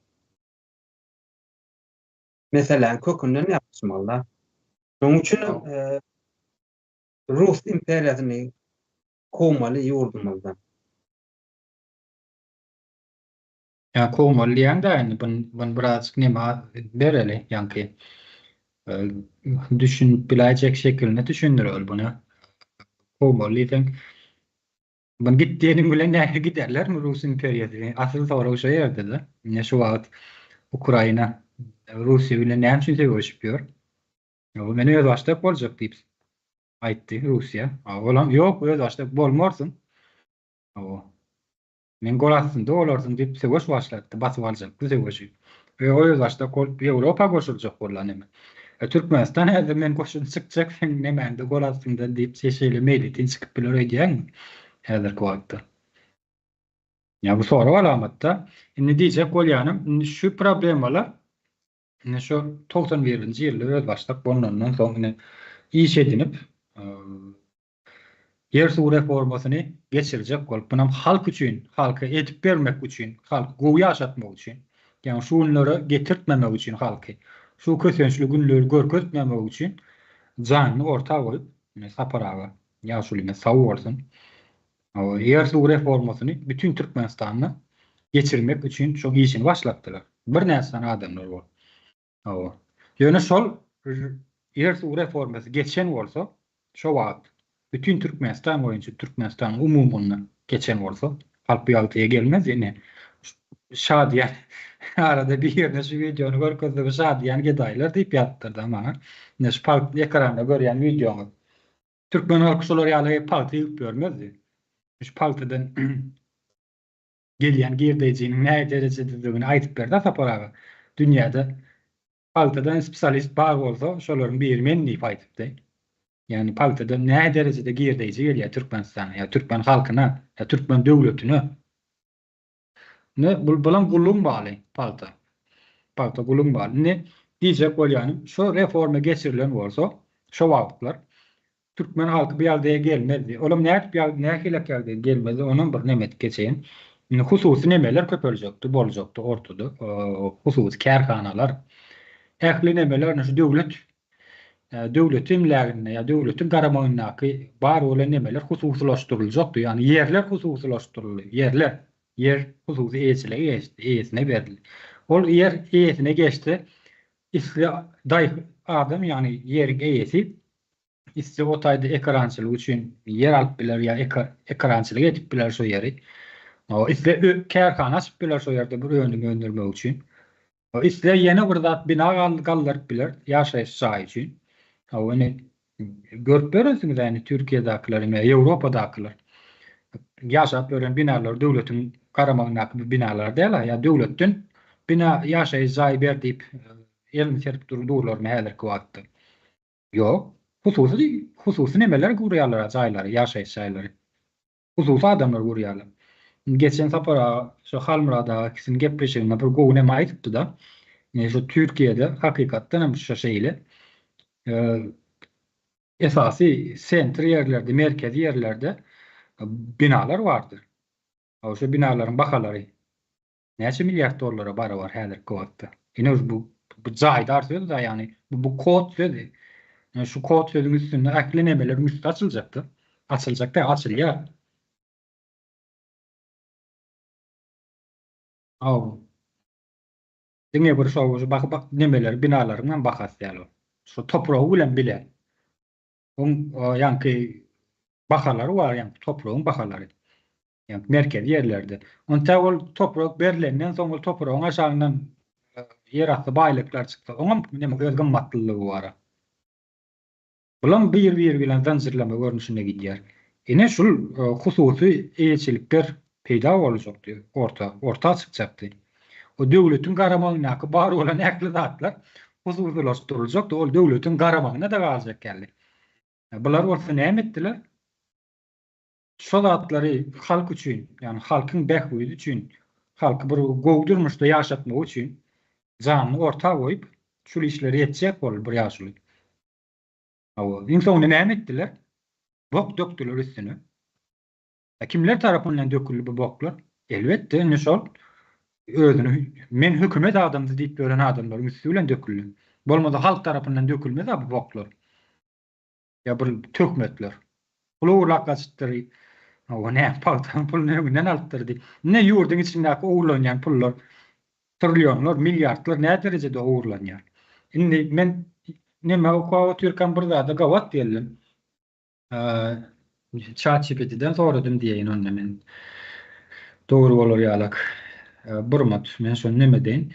Meseläniň kökünden ýapyşmaly-da. Şonuň üçin Rus imperiýasyny kowmaly ýurdumyzdan. Ýa kowmaly diýýäň-dä indi buny birazjyk neme bereli ýaňky düşünip biläýjek şekilinde düşündireli buny. Kowmaly diýseň buny git diýeniň bilen nähili giderlermi Rus imperiýasy? Asyl sorag şo ýerde-de. Ine şu wagt Ukraina Russiýa bilen näme üçin söweşip ýör? Ýok, men özbaşdak boljak diýip aýtdy Russiýa. Olam ýok, özbaşdak bolmarsyň. Hawa. Men gol astynda bolarsyň diýip söweş başlatdy, basyp aljakdy söweşi. We o özbaşdak bolup Ýewropa goşuljak boldy neme. E, Türkmenistan häzir men goşun çykjak seň nemäňde gol astyňdan diýip şeýle meýletin çykyp biler öýdýäňmi häzirki wagtda? Ýa bu sorag alamatda. Indi diýjek bolýanym, indi şu problemalar Ine şu 91-nji ýylda özbaşdak bolnandan soň ine iş edinip ýer-suw reformasyny geçirjek bolup, munam halk üçin, halka edip bermek üçin, halky gowy ýaşatmak üçin, ýagny şu günlere getirtmemek üçin halky, şu kösençli günleri görkezmemek üçin janyny orta goýup, ine Sapar aga ýaşulymyz sag bolsun, Ýer-suw reformasyny bütin Türkmenistanda geçirmek üçin şoň işini başlatdylar. Birnäçe sany adamlar bolup. Hawa. Ýöne şol ýer-suw reformasy geçen bolsa, şo wagt bütin Türkmenistan boýunça, Türkmenistanyň umumynda geçen bolsa, halk bu ýagdaýa gelmezdi. Ine, şadyýan arada bir ýerine şu wideony görkezdi, bu şadyýan gedaýlar diýip ýazypdyr-da maňa. Ine, şu ekranda görýän wideoňyz. Türkmen halky şolar ýaly pagta ýygyp ýörmezdi. Şu pagtadan gelýän girdeýjiniň nä derejededigini aýdyp berdi Sapar aga. Dünýäde pagtadan spesialist bar bolsa, şolaryň biri men diýip aýdypdy. Ýagny pagtadan nä derejede girdeýji gelýär Türkmenistana, ýa türkmen halkyna, ýa türkmen döwletine. Indi bul bulam guluň baly pagta. Pagta guluň baly. Indi diýjek bolýanym şo reforma geçirilen bolsa şo wagtlar türkmen halky bu ýagdaýa gelmezdi. Olam nädip ýag nähilek ýagdaýa gelmezdi onam bir neme edip geçeýin. Indi hususy nemeler köpeljekdi boljakdy ortada. Hususy kärhanalar. Ähli nemeler indi şu döwlet döwletiň emläginde ýa döwletiň garamagyndaky bar bolan nemeler hususylaşdyryljakdy. Ýagny ýerler hususylaşdyryldy. Ýerler, ýer hususy eýeçilige geçdi, eýesine berildi. Ol ýer eýesine geçse, isle daý adam, ýagny ýeriň eýesi. Isle o taýda ekerançylyk üçin ýer alyp biler ýa ekerançylyk edip biler şo ýeri. Isle kärhana açyp biler şo ýerde bir önüm öndürmek üçin. Isle ýene bir zat bina galdyryp biler ýaşaýyş jaýy üçin. Hawa ine görüp ýörensiňiz indi Türkiýedäkiler ýa Ýewropadakylar. Ýaşap ýören binalar döwletiň garamagyndaky bir binalar däl-ä ýa döwletden bina ýaşaýyş jaýy ber diýip elini serip durlarmy häzirki wagtda? Ýok. Hususy hususy nemeler gurýarlar jaýlary, ýaşaýyş jaýlary. Hususy adamlar gurýarlar. Geçen sapar aga şu Halmyrat aga ikisiniň gepleşiginde bir gowy neme aýdypdy-da. Ine şu Türkiýede hakykatdan hem şu şeýle. Esasy sentr ýerlerde, merkezi ýerlerde binalar bardyr. Şu binalaryň bahalary Näçe milliard dollara barabar häzirki wagtda. Ine bu bu jaýdar söz da ýagny bu bu kod sözi. Ýani şu kod sözüň üstünde ähli nemeleriň üsti açyljakda. Açyljak däl, açylýar. Aw. Diňe bir şo şu bak bak nemeleri binalaryň hem bahasy däl ol. Şu topragy bilen bile. Oň ýaňky bahalary bar, ýaňky topragyň bahalary. Ýagny merkezi ýerlerde. Onta ol toprak berlenden soň ol topragyň aşagyndan ýerasty baýlyklar çyksa, oňam näme öz gymmatlylygy bar. Bulam bir-biri bilen zynjyrlama görnüşinde gidýär. Ine şul hususy eýeçilikler peýda boljakdy, orta, orta çykjakdy. O döwletiň garamagyndaky bar bolan ähli zatlar hususylaşdyryljakdy, ol döwletiň garamagynda-da galjak ýaly. Bular bolsa näme etdiler? Şo zatlary halk üçin, ýagny halkyň bähbidi üçin, halky bir gowy durmuşda ýaşatmagy üçin janyny orta goýup, şul işleri etjek boldy bir ýaşuly. Hawa, iň soňunda näme etdiler? Bok dökdüler üstüne. A kimler tarapyndan döküldi bu boklar? Elbetde, indi şol özüni men hökümet adamsy diýip ýören adamlaryň üsti bilen döküldi. Bolmasa halk tarapyndan dökülmez-ä bu boklar. Ýa bir töhmetler. Pul ogurlap gaçypdyr. Hawa, näme pagtanyň puluny öňünden alypdyr diýip. Ine ýurduň içindäki ogurlanýan pullar trillionlar, milliardlar nä derejede ogurlanýar. Indi men neme okap otyrkam bir zada gabat geldim. ChatGPT-den soradym diýeýin onda men. Dogry bolar ýalak. Bir minut, men şony neme edeýin.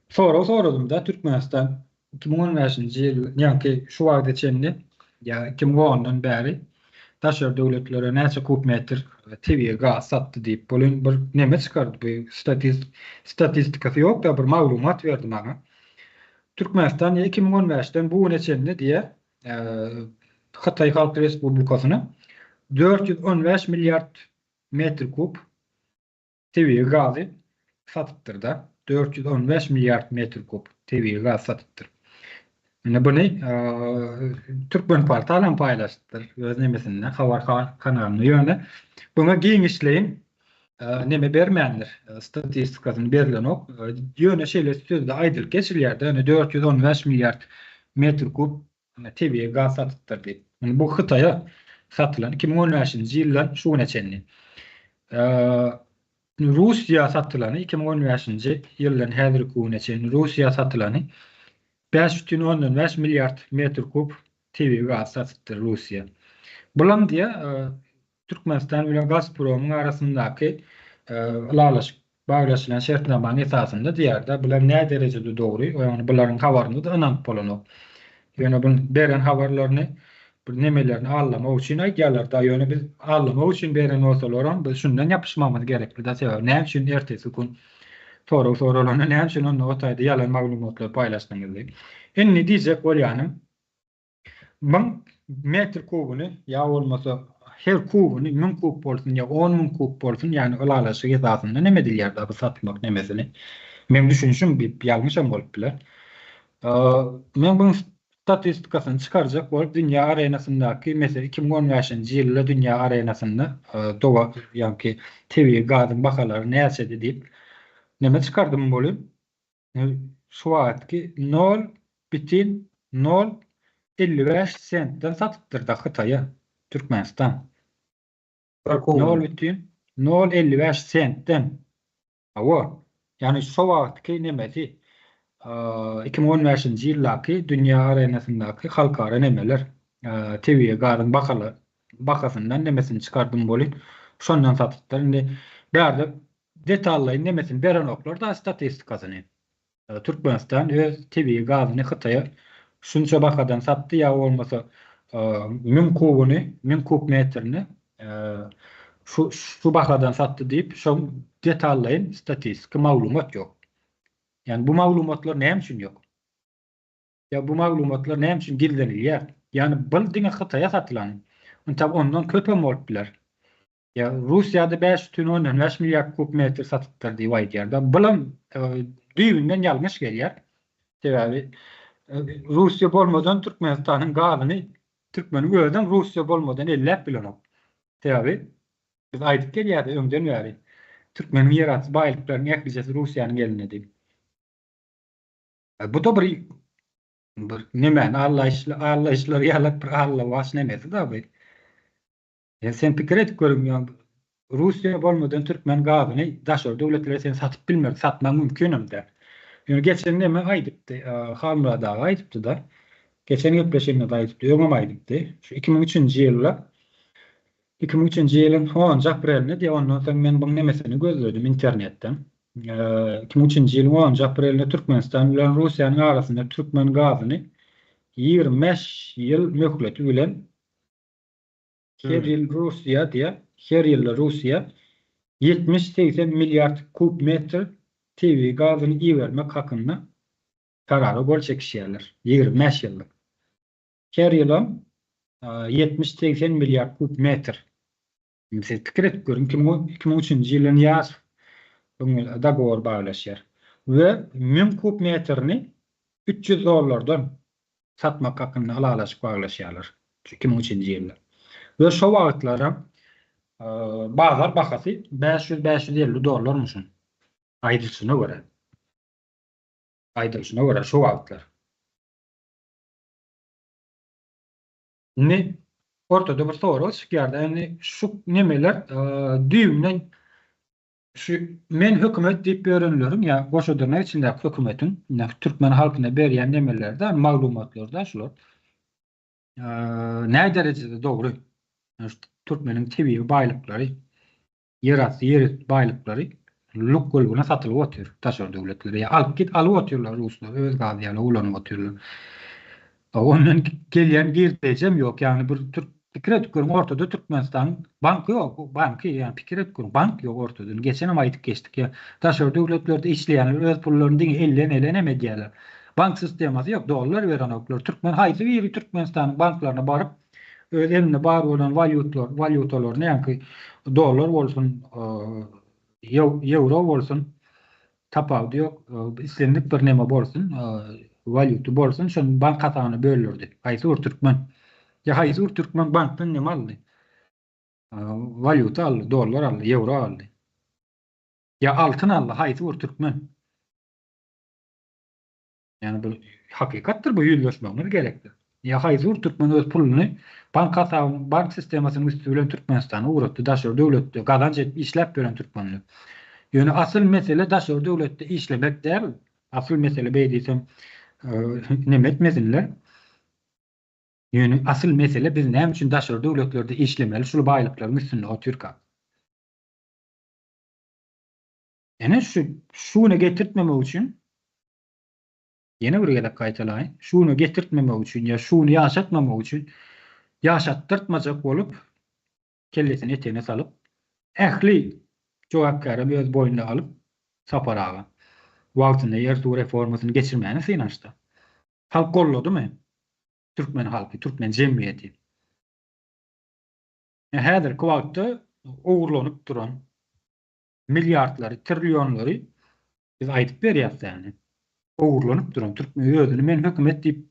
Sorag soradym-da Türkmenistan 2015-nji ýyl, ýaňky şu wagta çenli, ýa 2010-dan bäri daşary döwletlere näçe kub metr tebigy gaz satdy diýip, welin bir neme çykardy, bu statist, statistikasy ýok-da, bir maglumat berdi maňa. Türkmenistan diýýär, 2015-den bu güne çenli diýýär, Hytaý Halk Respublikasyna 415 milliard metr kub tebigy gazy satypdyr-da. 415 milliard metr kub tebigy gaz satypdyr. Indi buny Türkmenportal hem paýlaşypdyr öz nemesinde, habar kanalynda. Ýöne buňa giňişleýin neme bermändir, statistikasyny berlenok. Ýöne şeýle sözde aýdylyp geçilýär-de, ýöne 415 milliard metr kub tebigy gaz satypdyr diýip. Indi bu Hytaýa satylan 2015-nji ýyldan şu güne çenli. Russiýa satylany 2015-nji ýyldan häzirki güne çenli Russiýa satylany 5,5 milliard metr kub tebigy gaz satypdyr Russiýa. Bulam diýýär, Türkmenistan bilen Gazpromyň arasyndaky ylalaşyk baglaşylan şertnamanyň esasynda diýýär-de, bular nä derejede dogry, ýagny bularyň habaryna-da ynanyp bolanok. Ýöne bu beren habarlaryny bir nemelerini aldamak üçin aýdýarlar-da, ýöne biz aldamak üçin beren bolsalaram biz şundan ýapyşmagymyz gerekli-de, sebäbi näme üçin ertesi gün sorag soralanda näme üçin onda o taýda ýalan maglumatlary paýlaşdyňyz diýip. Indi diýjek bolýanym, 1000 metr kubuny ýa bolmasa her kubuny 1000 kub bolsun ýa 10000 kub bolsun, ýagny ylalaşyk esasynda neme edilýär-de bu satmak nemesini. Meň düşünişim bi ýalňyşam bolup biler. Men buň statistikasyny çykarjak bolup dünýä arenasyndaky meselem 2015-nji ýylda dünýä arenasynda doga ýaňky tebigy gazyň bahalary näçedi diýip neme çykardym welin Şu wagtky nol bitin nol 55 sentden satypdyr-da Hytaýa Türkmenistan. Nol bitin nol 55 sentden. Hawa. Ýagny şo wagtky nemesi 2015-nji ýyldaky dünýä arenasyndaky halkara nemeler. Tebigy gazyň bahaly bahasyndan nemesini çykardym welin, şondan satypdyr. Indi bärde detallaýyn nemesini berenoklar-da statistikasyny. Türkmenistan öz tebigy gazyny Hytaýa şunça bahadan satdy ýa bolmasa 1000 kubuny, 1000 kub metrini şu şu bahadan satdy diýip, şoň detallaýyn statistiki maglumat ýok. Ýani bu maglumatlar näme üçin ýok? Ýa bu maglumatlar näme üçin gizlenilýär? Ýani bul diňe Hytaýa satylan. Yntak ondan köpem bolup biler. Ýa Russiýada 5,5 milliard kub metr satypdyr diýip aýdýar-da. Bulam düýbünden ýalňyş gelýär. Sebäbi Russiýa bolmadan Türkmenistanyň gazyny türkmeniň özem Russiýa bolmadan elläp bilenok. Sebäbi biz aýdyp gelýäris öňden bäri türkmeniň ýerasty baýlyklarynyň ählijesi Russiýanyň elinde diýip. Bu-da bir bir nemäni allaýyşly allaýyşlary ýalak bir allawaç nemesi-da bu. Ýa sen pikir edip görüň ýa Russiýa bolmadan türkmen gazyny daşary döwletlere sen satyp bilmersiň, satmaň mümkinem däl. Ýöne geçen neme aýdypdy, Halmyrat aga aýdypdy-da. Geçen gepleşiginde-de aýdypdy, öňem aýdypdy. Şu 2003-nji ýylda 2003-nji ýylyň onunjy aprelinde diýýär, ondan soň men buň nemesini gözledim internetden. 2003-nji ýylyň onunjy aprelinde Türkmenistan bilen Russiýanyň arasynda türkmen gazyny 25 ýyl möhleti bilen her ýyl Russiýa diýýär, her ýylda Russiýa 70-80 milliard kub metr tebigy gazyny ibermek hakynda karara gol çekişýärler. 25 ýyllyk. Her ýylam 70-80 milliard kub metr. Indi siz pikir edip görüň, 2003-nji ýylyň ýaz dogowor baglaşýar we 1000 kub metrini 300 dollardan satmak hakynda ylalaşyk baglaşýarlar şu 2003-nji ýylda. We şo wagtlaram bazar bahasy 500-550 dollarmyşyn aýdylyşyna görä. Aýdylyşyna görä şo wagtlar. Indi ortada bir sorag çykýar-da, indi şu nemeler düýbünden şu men hökümet diýip ýörenleriň ýa goşa dyrnak içindäki hökümetiň türkmen halkyna berýän nemeleri-de, maglumatlary-da şular. Nä derejede dogry? Şu türkmeniň tebigy baýlyklary Ýerasty, ýerüsti baýlyklary luk gölgüne satylyp otyr daşary döwletlere. Ýa alyp git, alyp otyrlar ruslar, öz gazy ýaly ulanyp otyrlar. Ondan gelýän girdejem ýok. Ýagny bir türk pikir edip görüň, ortada Türkmenistanyň banky ýok, banky, ýagny pikir edip görüň, bank ýok ortada. Geçenem aýdyp geçdik ýa daşary döwletlerde işleýänler öz pullaryny diňe elden ele neme edýärler. Bank sistemasy ýok, dollar berenoklar. Türkmen haýsy biri Türkmenistanyň banklaryna baryp öz elinde bar bolan walýutlar, walýutalaryny, ýaňky dollar bolsun, ýewro bolsun, tapawudy ýok, islendik bir neme bolsun, walýuta bolsun, şony bank hasabyna böldürdi. Haýsy bir türkmen? Ýa haýsy bir türkmen bankdan neme aldy? Walýuta aldy, dollar aldy, ýewro aldy. Ýa altyn aldy, haýsy bir türkmen? Ýani bu hakykatdyr bu ýüzleşmegimiz gerekdir. Ýa haýsy bir türkmen öz puluny bank hasabyny bank sistemasynyň üsti bilen Türkmenistana ugratdy daşary döwletde gazanç edip işläp ýören türkmenler. Ýöne asyl mesele daşary döwletde işlemek däl. Asyl mesele beý diýsem neme etmesinler. Ýöne asyl mesele biz näme üçin daşary döwletlerde işlemeli şul baýlyklaryň üstünde otyrkak. Ene şu şu güne getirtmemek üçin ýene bir gezek gaýtalaýyn. Şu güne getirtmemek üçin ýa şu güni ýaşatmamak üçin ýaşatdyrtmajak bolup kellesini etegine salyp ähli jogapkärem öz boýnuna alyp Sapar aga wagtynda ýer-suw reformasyny geçirmäne synanyşdy. Halk golladymy? Türkmen halky, türkmen jemgyýeti. Häzirki wagtda ogurlanyp duran milliardlary, trillionlary biz aýdyp berýäs ýagny. Ogurlanyp duran türkmen özüni men hökümet diýip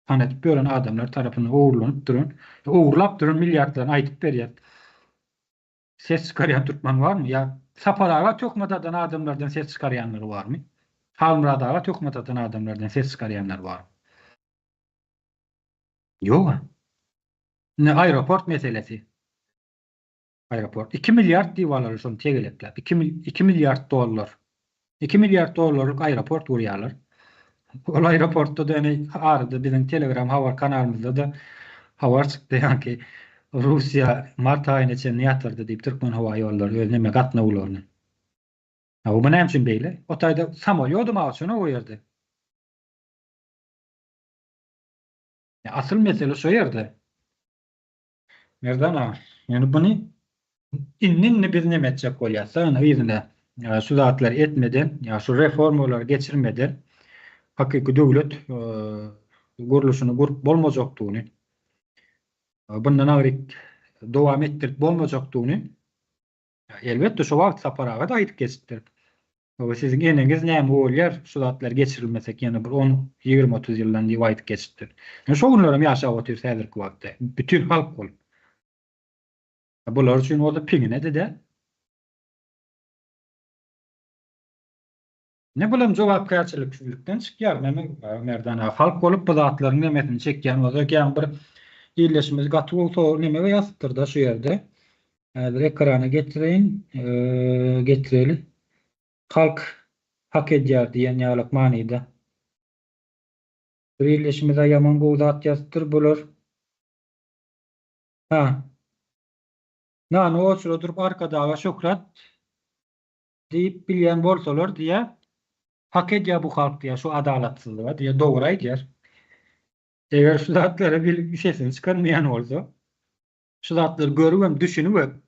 tanadyp ýören adamlar tarapyndan ogurlanyp duran, ogurlap duran milliardlaryny aýdyp berýäs. Ses çykarýan türkmen barmy? Ýa Sapar aga töhmet atan adamlardan ses çykarýanlar barmy? Halmyrat aga töhmet atan adamlardan ses çykarýanlar barmy? Ýok. Indi aeroport meselesi. Aeroport. 2 milliard diýip alaly şony tegelekläp. 2 2 milliard dollar. 2 milliard dollarlyk aeroport gurýarlar. Ol aeroportda-da ýöne arada biziň Telegram habar kanalymyzda-da. Habar çykdy ýaňky Russiýa mart aýyna çenli ýatyrdy diýip Türkmenhowaýollary öz neme gatnawlaryny. A bu näme üçin beýle? O taýda samolýodam uçanok o ýerde. Asyl mesele şo ýerde. Merdan aga, ýöne buny indi-indi biz neme etjek bolýas-da, ýöne yzyna şu zatlary etmeden, ýa şu reformalary geçirmeden hakyky döwlet gurluşyny gurup bolmajakdygyny, bundan agryk dowam etdirip bolmajakdygyny Elbetde şo wagt Sapar aga-da aýdyp geçipdir. Hawa siziň eneňiz näme bolýar şu zatlar geçirilmesek ýene bir on, 20, 30 ýyldan diýip aýdyp geçipdir. Ýöne şo günlerem ýaşap otyrys häzirki wagtda. Bütin halk bolup. Bular üçin bolsa piňine-de däl. Ne bulam jogapkärçiliksizlikden çykýar meni Merdan aga halk bolup bu zatlaryň nemesini çekýän bolsak ýaňy bir ildeşimiz gaty gowy sorag neme ýazypdyrda şu ýerde häzir ekrana getireýin getireli halk hak edýär diýen ýalyk manyda bir ildeşimiz ýaman gowy zat ýazypdyr bular ha nany oçura durup arkadaga şöhrat Diýip bilýän bolsalar diýýär, hak edýär bu halk diýýär şu adalatsyzlyga diýýär, dogry aýdýar. Eger şu zatlary bilip sesini çykarmaýan bolsa, şu zatlary görübem düşünibem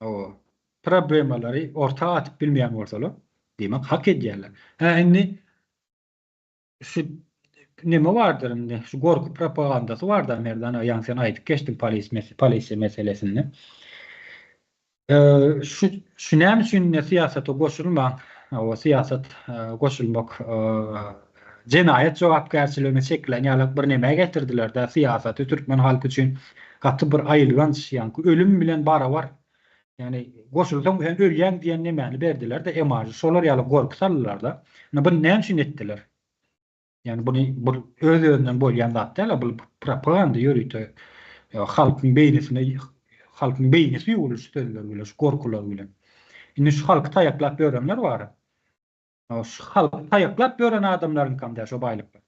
o problemalary orta atyp bilmeýän bolsalar, diýmek hak edýärler. Hä indi Şu neme bardyr indi, şu gorky propagandasy barda Merdan aga, ýaňy sen aýdyp geçdiň polis polisiýa meselesinde. Şu şu näme üçin indi syýasata goşulmaň, o syýasat goşulmak jenaýat jogapkärçiligine çekilen ýaly bir nämä getirdiler-de syýasaty türkmen halky üçin gaty bir aýylganç, ýaňky ölüm bilen barabar. Ýagny goşulsaň sen ölýäň diýen nemäni berdiler-de emažy şolar ýaly gorky saldylar-da. Indi buny näme üçin etdiler? Ýagny buny bu öz-özünden bolýan zat däl-a, bu propaganda ýörite halkyň beýnisine halkyň beýnisi ýuwuldy şu sözler bilen, şu gorkular bilen. Indi şu halky taýaklap ýörenler bar. Şu halky taýaklap ýören adamlaryňkam däl şo baýlyklar.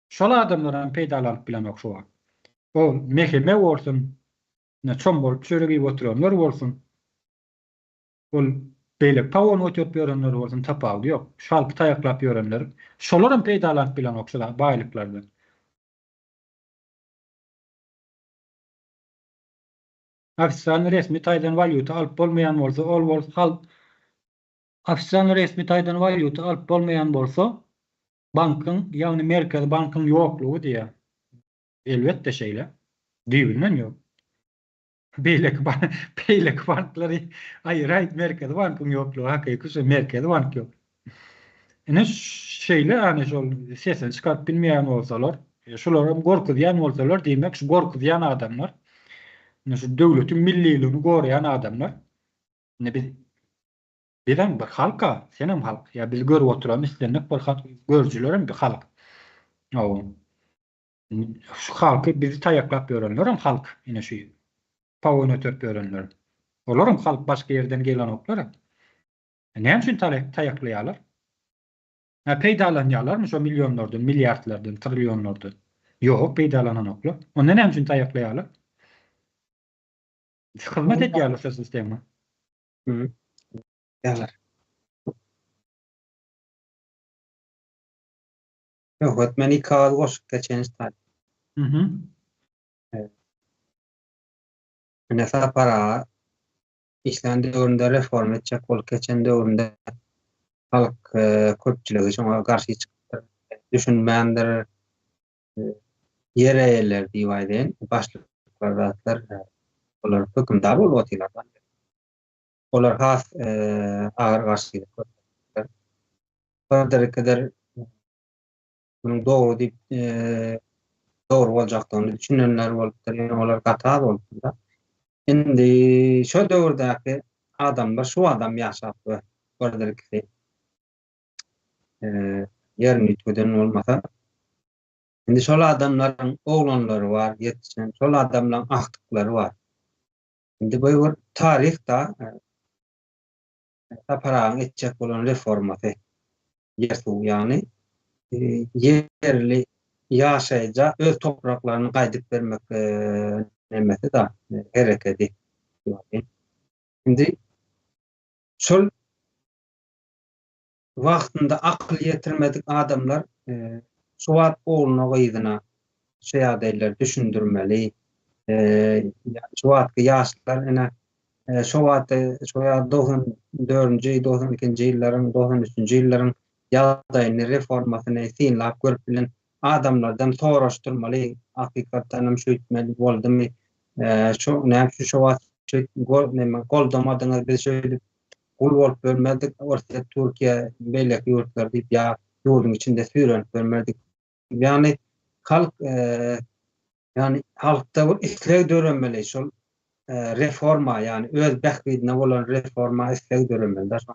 Şol adamlar hem peýdalanyp bilenok şu wagt. O meheme bolsun, Ine, çommalyp çörek iýip oturanlar bolsun, ol beýleki pagon göterip ýörenler bolsun, tapawudy ýok. Şu halky taýaklap ýörenler, şolaram peýdalanyp bilenok şu baýlyklardan. Ofisialny resmi taýdan walýuta alyp bolmaýan bolsa, ol bolsa halk Ofisialny resmi taýdan walýuta alyp bolmaýan bolsa, bankyň, ýagny Merkezi bankyň ýoklugy diýýär. Elbetde şeýle. Düýbünden ýok. Beýleki beýleki banklary aýyraýyp Merkezi bankyň ýoklugy hakyky şu Merkezi bank ýok. Ine şeýle ýagny şol sesini çykaryp bilmeýän bolsalar, e, şularam gorkuzýan bolsalar diýmek şu gorkuzýan adamlar, ine şu döwletiň milliligini goraýan adamlar. Ine biz bizem bir halka, senem halk. Ýa bizi görüp oturan islendik bir halk, görüjilerem bir halk. Hawa. Şu halky bizi taýaklap ýörenlerem halk, ine şu pagon öterip ýörenler. Olaram halk başga ýerden gelenoklar. Näme üçin taýaklaýarlar? Hä peýdalanýarlarmy şo millionlardan, milliardlardan, trillionlardan? Ýok, peýdalananoklar. Onda näme üçin taýaklaýarlar? Hyzmat edýärler şo sistema. Hı. Ýalar. Söhbet men iki agyz goşup geçen ştaý. Mhm. Ine Sapar aga işlän döwründe reforma etjek bolup geçen döwründe halk e, köpçüligi şoňa garşy çykypdyr. Düşünmändir. E, ýer eýeleri diýip aýdaýyn, başlyklar zatlar e, olar hökümdar bolup otyrlar. Olar has e, agyr garşylyk görkezipdir. Birdir ikidir munuň dogry diýip dogry boljakdygyny düşünenler bolupdyr. Ýöne olar gaty az bolupdyr-da. Indi şo döwürdäki adamlar şu adam ýaşap we birdir ikisi ýerini üýtgeden bolmasa indi şol adamlaryň oglanlary bar, ýetişen, şol adamlaryň agtyklary bar. Indi bu bir taryhda Sapar agaň etjek bolan reformasy ýer-suw, ýagny ýerli ýaşaýja öz topraklaryny gaýdyp bermek nemesi da herekedi. Indi şol wagtynda akyl ýetirmedik adamlar şu wagt ogluna gyzyna şu ýagdaýlary düşündirmeli. Şu wagtky ýaşlar ine şo wagtda şo ýa 94-nji, 92-nji ýyllaryň, 93-nji ýyllaryň ýagdaýyny, reformasyny synlap görüp bilen adamlardan soraşdyrmaly, hakykatdan hem şeýtmeli boldumy? Şu näme üçin şo wagt şeýtip goldamadyňyz, biz şeýdip gul bolup ýörmezdik, Orsýet, Türkiýe, beýleki ýurtlar diýip ýa ýurduň içinde süýrenip ýörmezdik. Ýagny halk ýagny halkda bir isleg döremeli şol reforma ýagny öz bähbidine bolan reforma isleg döremeli da şol.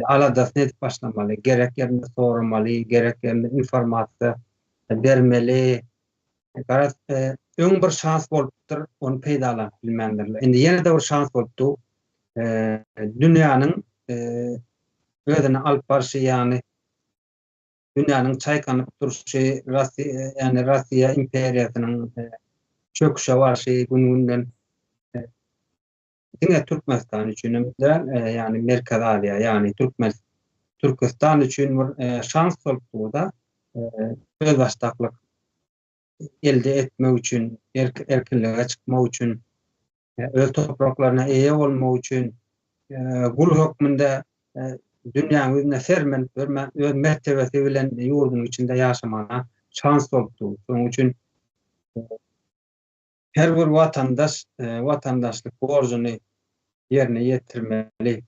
Aladasyny edip başlamaly, gerek ýerinde soramaly, gerek ýerinde informasiýa bermeli. Garaz, öň bir şans bolupdyr, ony peýdalanyp bilmändirler. Indi ýene-de bir şans bolupdy. Dünýäniň özüni alyp barşy, ýagny dünýäniň çaýkanyp durşy, Russiýa, ýagny Russiýa imperiýasynyň çöküşe barşy gün-günden diňe Türkmenistan üçin hem däl, ýagny Merkezi Aziýa, ýagny Türkmen Türküstan üçin bir şans bolup dur-da, özbaşdaklyk elde etmek üçin, erkinlige çykmak üçin, öz topraklaryna eýe bolmak üçin gul hökmünde dünýäniň ýüzünde sermenip ýörmän, öz mertebesi bilen ýurduň içinde ýaşamagyna şans bolup dur. Şonuň üçin Her bir watandaş watandaşlyk borjuny ýerine ýetirmeli.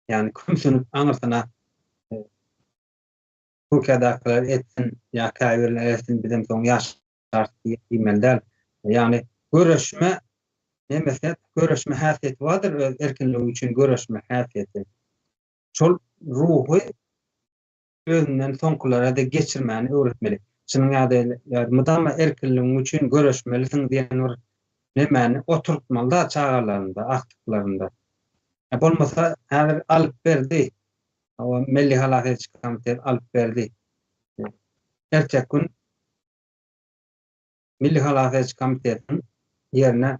Ýagny kümsünip aňyrsyna Türkiýedäkiler etsin ýa käbirler etsin bizem soň ýaşarys diýmeli däl. Ýagny göreşme nemesi göreşme häsiýeti bardyr öz erkinligi üçin göreşme häsiýeti. Şol ruhy özünden soňkulara-da geçirmäni öwretmeli. Şunuň ýaly mydama erkinligiň üçin göreşmelisiň diýen bir nemäni oturtmaly-da çagalarynda, agtyklarynda. Bolmasa häzir alyp berdi. Hawa, Milli halas ediji komitet alyp berdi. Erteki gün Milli halas ediji komitetiň ýerine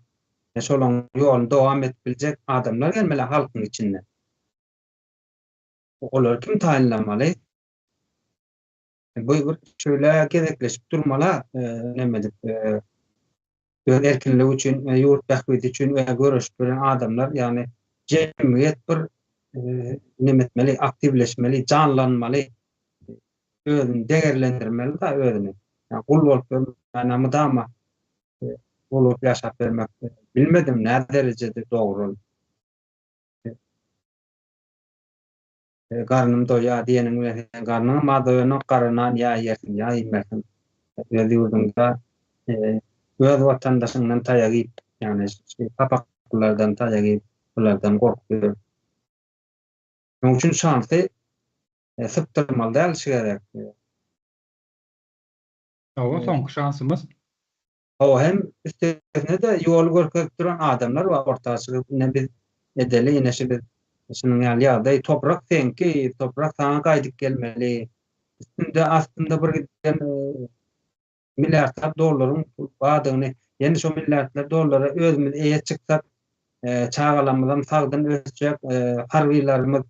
şolaryň ýoluny dowam edip biljek adamlar gelmeli halkyň içinden. Olary kim taýynlamaly? Bu bir şöyle gezekleşip durmaly, näme edip, öz erkinligi üçin, ýurt bähbidi üçin göreşip ýören adamlar, ýagny jemgyýet bir näme etmeli, aktiwleşmeli, janlanmaly, özüni degerlendirmeli-da özüni. Ýagny gul bolup ýörmän, mydama gul bolup ýaşap ýörmek bilmedim nä derejede dogry ol. Garnym doýýar diýeniň bilen seň garnyňam az doýanok, gara nan ýa iýersiň, ýa iýmersiň. Öz ýurduňda öz watandaşyňdan taýak iýip, ýagny papaklylardan taýak iýip, bulardan gorkup ýör. Şonuň üçin şansy sypdyrmaly däl şu gezek. Hawa, soňky şansymyz. Hawa hem üstesine-de ýoly görkezip duran adamlar bar orta çykyp ine biz edeli ine şu biz şunuň ýaly ýagdaý toprak seňki toprak saňa gaýdyp gelmeli üstünde astynda bir giden milliardlap dollaryň bardygyny ýene şo milliardlap dollara özümiz eýe çyksak çagalarymyzam sagdyn ösjek harbylarymyz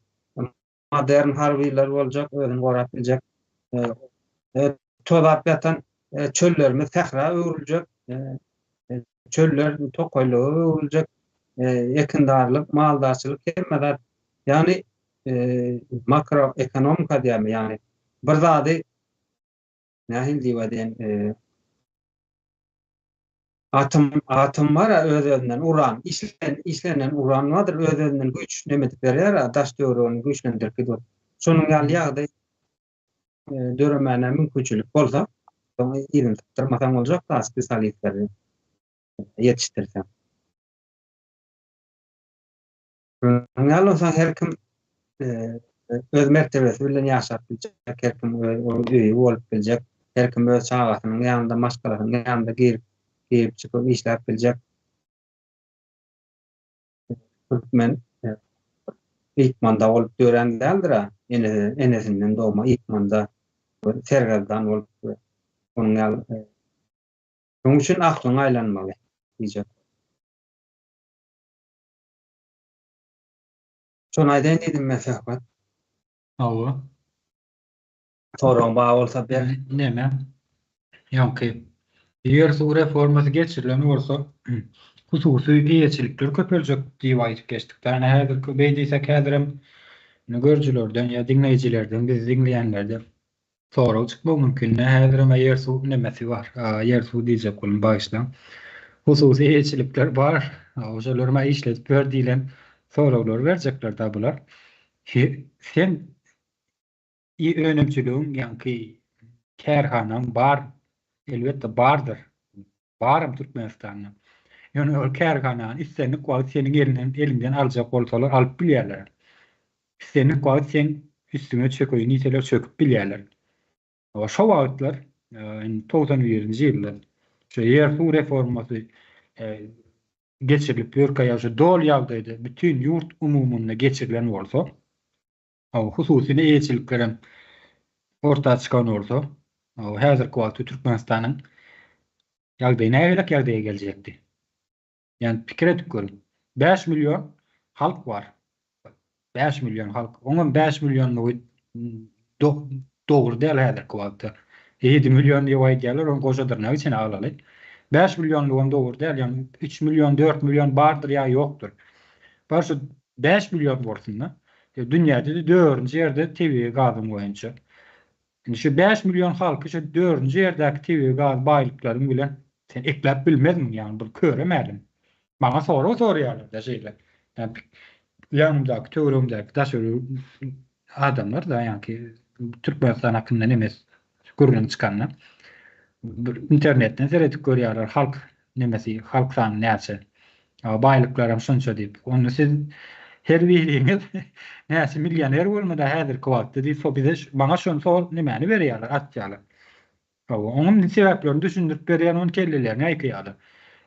modern harbylar boljak, özüni gorap biljek. Tozap ýatan çöllerimiz sähra öwrüljek, çöller tokaýlyga öwrüljek, ekindarlyk, maldarçylyk hemme zat. Ýagny makroekonomika diýýärmi, ýagny bir zady nähili diýip aýdaýyn, Atom atom bar-a öz-özünden uran, işlen işlenen uran bardyr, öz-özünden güýç neme edip berýär-a, daş-töweregini güýçlendirip gidip. Şonuň ýaly ýagdaý döremäne mümkinçilik bolsa, soň yzyny sypdyrmasaň boljak-da spesialistleri ýetişdirseň. Şonuň ýaly bolsa her kim öz mertebesi bilen ýaşap biljek, her kim öz öýi bolup biljek, her kim öz çagasynyň ýanynda, maşgalasynyň ýanynda girip, girip çykyp işläp biljek. Türkmen ykmanda bolup dörän däldir-ä, enesinden dogma ykmanda sergezdan bolup. Onuň ýaly Şonuň üçin aklyň aýlanmaly diýjek. Şony aýdaýyn diýdim men Söhbet. Hawa. Soragyň bar bolsa ber. Neme? Ýaňky ýer-suw reformasy geçirilen bolsa, hususy eýeçilikler köpeljek diýip aýdyp geçdik. Ýagny häzirki beý diýsek häzirem indi görüjilerden ýa diňleýjilerden, bizi diňleýänlerden sorag çykmagy mümkin. Ine häzirem ýer-suw nemesi bar. Ýer-suw diýjek boldum, bagyşlaň. Hususy eýeçilikler bar. Şolarym-a işledip ber diýlen soraglary berjekler-dä bular. Sen I önümçiligiň ýaňky kärhanaň bar, elbetde bardyr. Baram Türkmenistanda. Ýöne ol kärhanany islendik wagt seniň elinden eliňden aljak bolsalar alyp bilýärler. Islendik wagt seň üstüňe çökeýin diýseler çöküp bilýärler. Şo wagtlar indi 91-nji ýylda şu ýer-suw reformasy geçirilip ýörkä ýa şu doly ýagdaýda bütin ýurt umumynda geçirilen bolsa, Hususy eýeçiliklerem orta çykan bolsa, häzirki wagtda Türkmenistanyň ýagdaýy nähilek ýagdaýa geljekdi? Ýani pikir edip görüň. 5 million halk bar. 5 million halk. Oňam 5 millionlygy dogry däl häzirki wagtda. 7 million diýip aýdýarlar, ony goşa dyrnak içine alaly. 5 millionlygam dogry däl, ýagny 3 million, 4 million bardyr ýa ýokdur. Bar şu 5 million bolsun-da. Dünýäde-de dördünji ýerde tebigy gazyň boýunça. Indi şu 5 million halky şu dördünji ýerdäki tebigy gaz baýlyklaryň bilen sen ekläp bilmezmiň? Ýagny bir köre mälim. Maňa sorag soraýarlar-da şeýle. Ýagny ýanymdaky, töweregimdäki daşary adamlar-da, ýagny Türkmenistan hakynda nemes gürrüň çykanda bir internetden seredip görýärler halk nemesi halk sany näçe baýlyklaram şonça diýip. Onda siz her biriňiz näçe millioner bolmada häzirki wagtda diýip so bize maňa şony sor nemäni berýärler atýarlar. Hawa oňam sebäplerini düşündirip berýän ony kellelerini ýaýkaýarlar.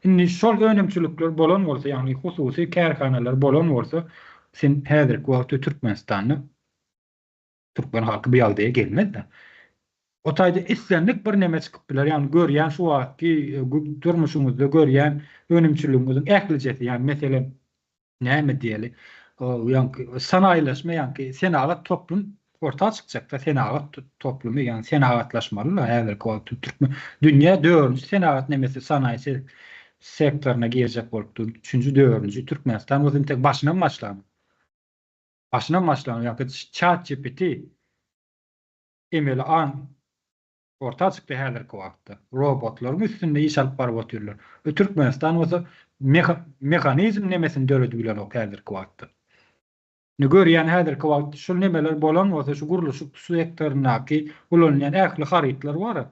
Indi şol önümçilikler bolan bolsa ýagny hususy kärhanalar bolan bolsa sen häzirki wagtda Türkmenistanda Türkmen halky bu ýagdaýa gelmezdi. O taýda islendik bir neme çykyp biler, ýagny görýän şu wagtky durmuşyňyzda görýän önümçiligiňiziň ählijesi, ýagny meselem näme diýeli, ýaňky sanaýylaşma, ýaňky senagat toplum orta çykjakda, senagat toplumy, ýagny senagatlaşmaly-la häzirki wagtda türkmen dünýä dördünji senagat nemesi sanaýy sektoryna girjek bolup dur, üçünji, dördünji Türkmenistan bolsa entek başynam başlanok. Başyndan başlan ýa-da Chat GPT emeli aň orta çykdy häzirki wagtda. Robotlaryň üstünde iş alyp baryp otyrlar. We Türkmenistan bolsa mehanizm nemesini döredip bilenok häzirki wagtda. Indi görýän häzirki wagtda şul nemeler bolan bolsa şu gurluşyk sektoryndaky ulanylýan ähli harytlar bar.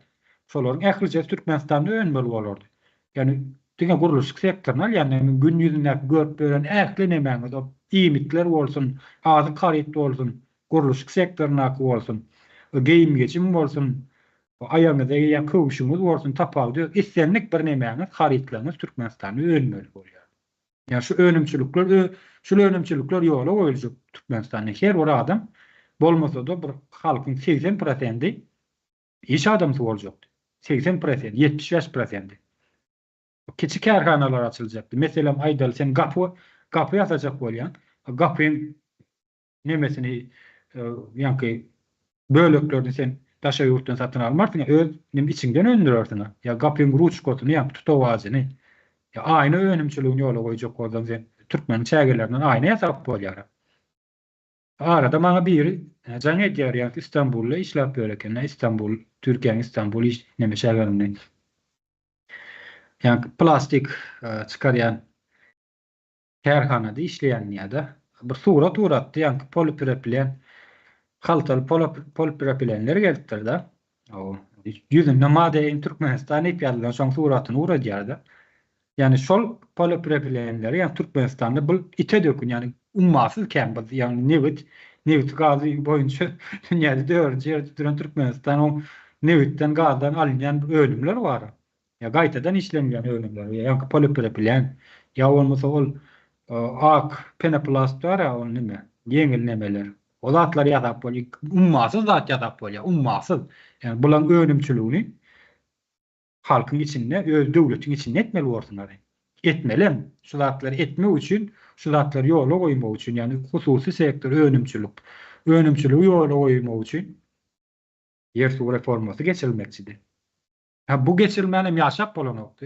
Şolaryň ählijesi Türkmenistanda önmeli bolardy. Ýagny diňe gurluşyk sektoryny alýan, ýagny gün ýüzündäki görüp ýören ähli nemäňiz, o iýmitler bolsun, azyk haryt bolsun, gurluşyk sektoryndaky bolsun, geýim-gejim bolsun, aýagyňyza geýýän köwşüňiz bolsun, tapawudy ýok, islendik bir nemäňiz, harytlaryňyz Türkmenistanda önmeli bolýar. Ýagny şu önümçilikler, şul önümçilikler ýola goýuljak Türkmenistanda. Her bir adam, bolmasa-da bir halkyň 80 prosendi Iş adamsy boljakdy. 80 prosent, 75 prosendi. Kiçi kärhanalar açyljakdy. Meselem, aýdaly, sen gapy, gapy ýasajak bolýaň. Gapyň nemesini, ýaňky böleklerini sen daşary ýurtdan satyn almarsyň, öz nem içiňden öndürersiň. Ýa gapyň ruçkasyny, ýa tutawajyny, ýa aýna önümçiligini ýola goýjak bolsaň sen türkmeniň çägelerinden aýna ýasap bolýar. Arada maňa biri jaň edýär ýa Istanbulda işläp ýör eken Istanbul Türkiýäň Istanbul iş neme şäherinde ýa plastik çykarýan kärhanada işleýän ýa-da bir surat uratdy ýa polipropilen haltaly polipropilenler gelipdir-de Ýüzünde Made in Türkmenistan diýip ýazylan şoň suratyny ugradýarda. Ýagny şol polipropilenleri ýagny Türkmenistanda bul ite dökün ýagny ummasyz kän bu ýagny nebit nebit gazy boýunça dünýäde dördünji ýerde duran Türkmenistan oň nebitden gazdan alynýan önümler bar. Ýa gaýtadan işlenilýän önümler, ýa polipropilen, ýa bolmasa ol ak penoplast bar ýa ol neme, ýeňil nemeler. O zatlary ýasap bolýar. Ummasyz zat ýasap bolýar, ummasyz. Ýani bularyň önümçiligini. Halkyň içinde, öz döwletiň içinde etmeli borsuňlar. Etmelem. Şu zatlary etmek üçin, şu zatlary ýola goýmak üçin, ýagny hususy sektor önümçilik, önümçiligi ýola goýmak üçin ýer-suw reformasy geçirilmekçidi. Hä bu geçirilmänem ýaşap bolanokdy.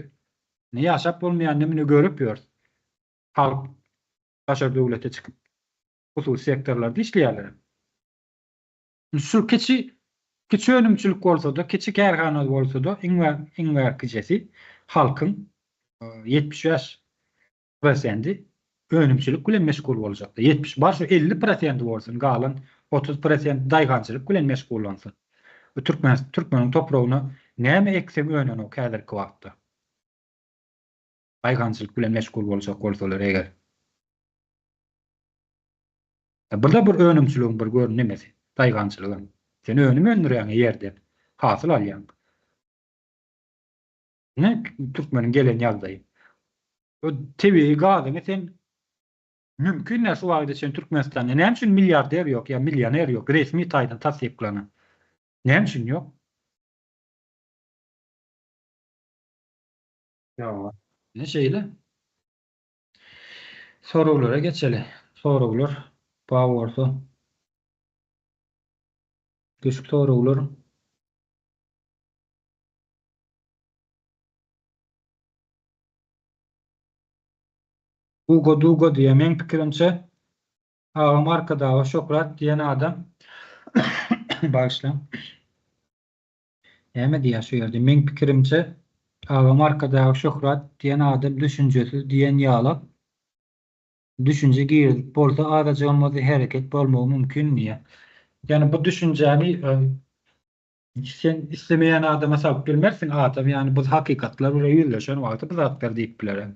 Indi ýaşap bolmaýanyny mine görüp ýörüs. Halk daşary döwlete çykyp hususy sektorlarda işleýärler. Şu kiçi kiçi önümçilik bolsa-da, kiçi kärhana bolsa-da iň iň bärkijesi halkyň 75 prosendi önümçilik bilen meşgul boljakdy. 70 bar şu 50 prosendi bolsun, galan 30 prosent daýhançylyk bilen meşgullansyn. Bu türkmen türkmeniň topragyna näme ekseň önenok häzirki wagtda. Daýhançylyk bilen meşgul boljak bolsalar eger. Bu-da bir önümçiligiň bir gör nemesi, daýhançylygam. Sen önüm öndürýäň ýerden, hasyl alýaň. Ine, türkmeniň gelen ýagdaýy. O tebigy gazyňy sen mümkin däl şu wagta çenli Türkmenistanda näme üçin milliarder ýok ýa millioner ýok resmi taýdan tassyklanan. Näme üçin ýok? Ýok. Ine şeýle. Soraglara geçeli. Soraglar bar bolsa. Düşük soraglar. Ugo Dugo diýýär. Meň pikirimçe agam Arkadaga Şöhrat diýen adam bagyşlaň. Näme diýýär şu ýerde? Meň pikirimçe agam Arkadaga Şöhrat diýen adam düşünjesiz diýen ýalak düşünje girizip bolsa azajygam bolsa hereket bolmagy mümkin diýýär. Ýani bu düşünjäni Sen islemeýän adama salyp bilmersiň adam ýani bu hakykatlar bilen ýüzleşen wagty bu zatlar diýip biler.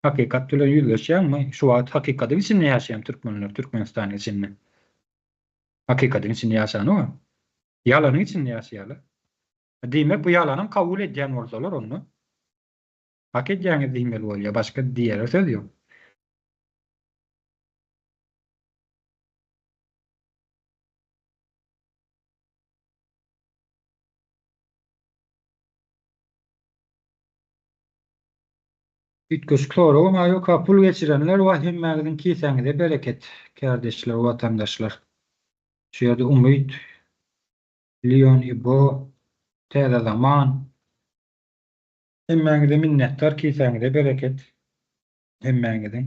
Hakykat bilen ýüzleşýäňmi? Şu wagt hakykadyň içinde ýaşaýan türkmenler Türkmenistanyň içinde. Hakykadyň içinde ýaşanok. Ýalanyň içinde ýaşaýarlar. Diýmek bu ýalanam kabul edýän bolsalar onda hak edýäňiz diýmeli bolýar. Başga diýere söz ýok. Üýtgeşik soragym-a ýok-a pul geçirenler wa hemmäňiziň kisäňize bereket kärdeşler watandaşlar. Şu ýerde Umyt, Lion Ibo, Täze Zaman. Hemmäňize minnetdar kisäňize bereket hemmäňiziň.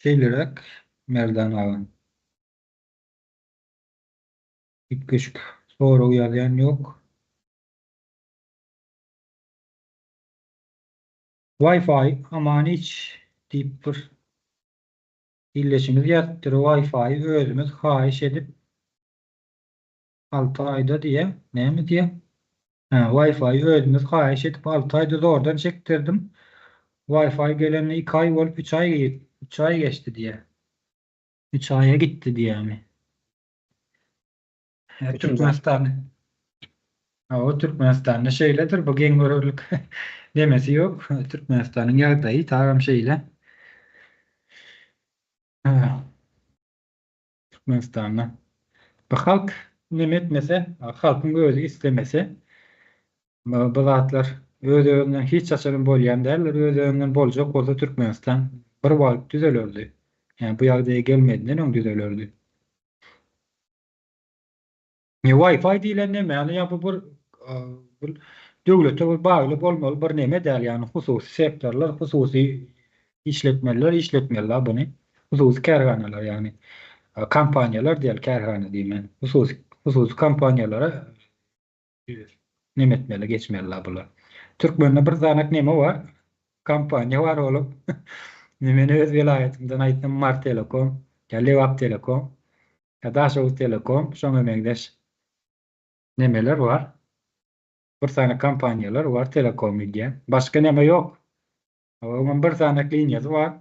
Şeýleräk Merdan aga. Üýtgeşik sorag ýazýan ýok. Wi-Fi Amaniç diýip bir illeşimiz ýazypdyr. Wi-Fi özümiz haýyş edip alty aýda diýýä. Näme diýýä? Hä, Wi-Fi özümiz haýyş edip alty aýda zordan çekdirdim. Wi-Fi gelenine iki aý bolup üç aý üç aý geçdi diýýä. Üç aýa gitdi diýýämi? Hä, Türkmenistan. Hawa, Türkmenistanda şeýledir, bu geň görerlik nemesi ýok. Türkmenistanyň ýagdaýy tagam şeýle. Türkmenistanda bu halk neme etmese, halkyň özi islemese, bu zatlar öz-özünden hiç haçanam bolýan däldir. Öz-özünden boljak bolsa Türkmenistan bir wagt düzelerdi. Ýani bu ýagdaýa gelmezinden öň düzelerdi. Ne Wi-Fi diýlen neme? Ýani ýa bu bir bir döwlete bir bagly bolmaly bir neme däl, ýani hususy sektorlar, hususy işletmeler işletmeli buny. Hususy kärhanalar, ýani kompaniýalar diýeli, kärhana diýmän. Hususy hususy kompaniýalara neme etmeli, geçmeli bular. Türkmende bir danak neme bar? Kompaniýa bar olam. Men öz welaýatymdan aýtsam Mary Telekom, ýa Lebap Telekom. Daşoguz Telekom şoňa meňzeş nemeler bar. Bir sany kompaniýalar bar Telekom diýen. Başga neme ýok. Onuň bir sany liniýasy bar.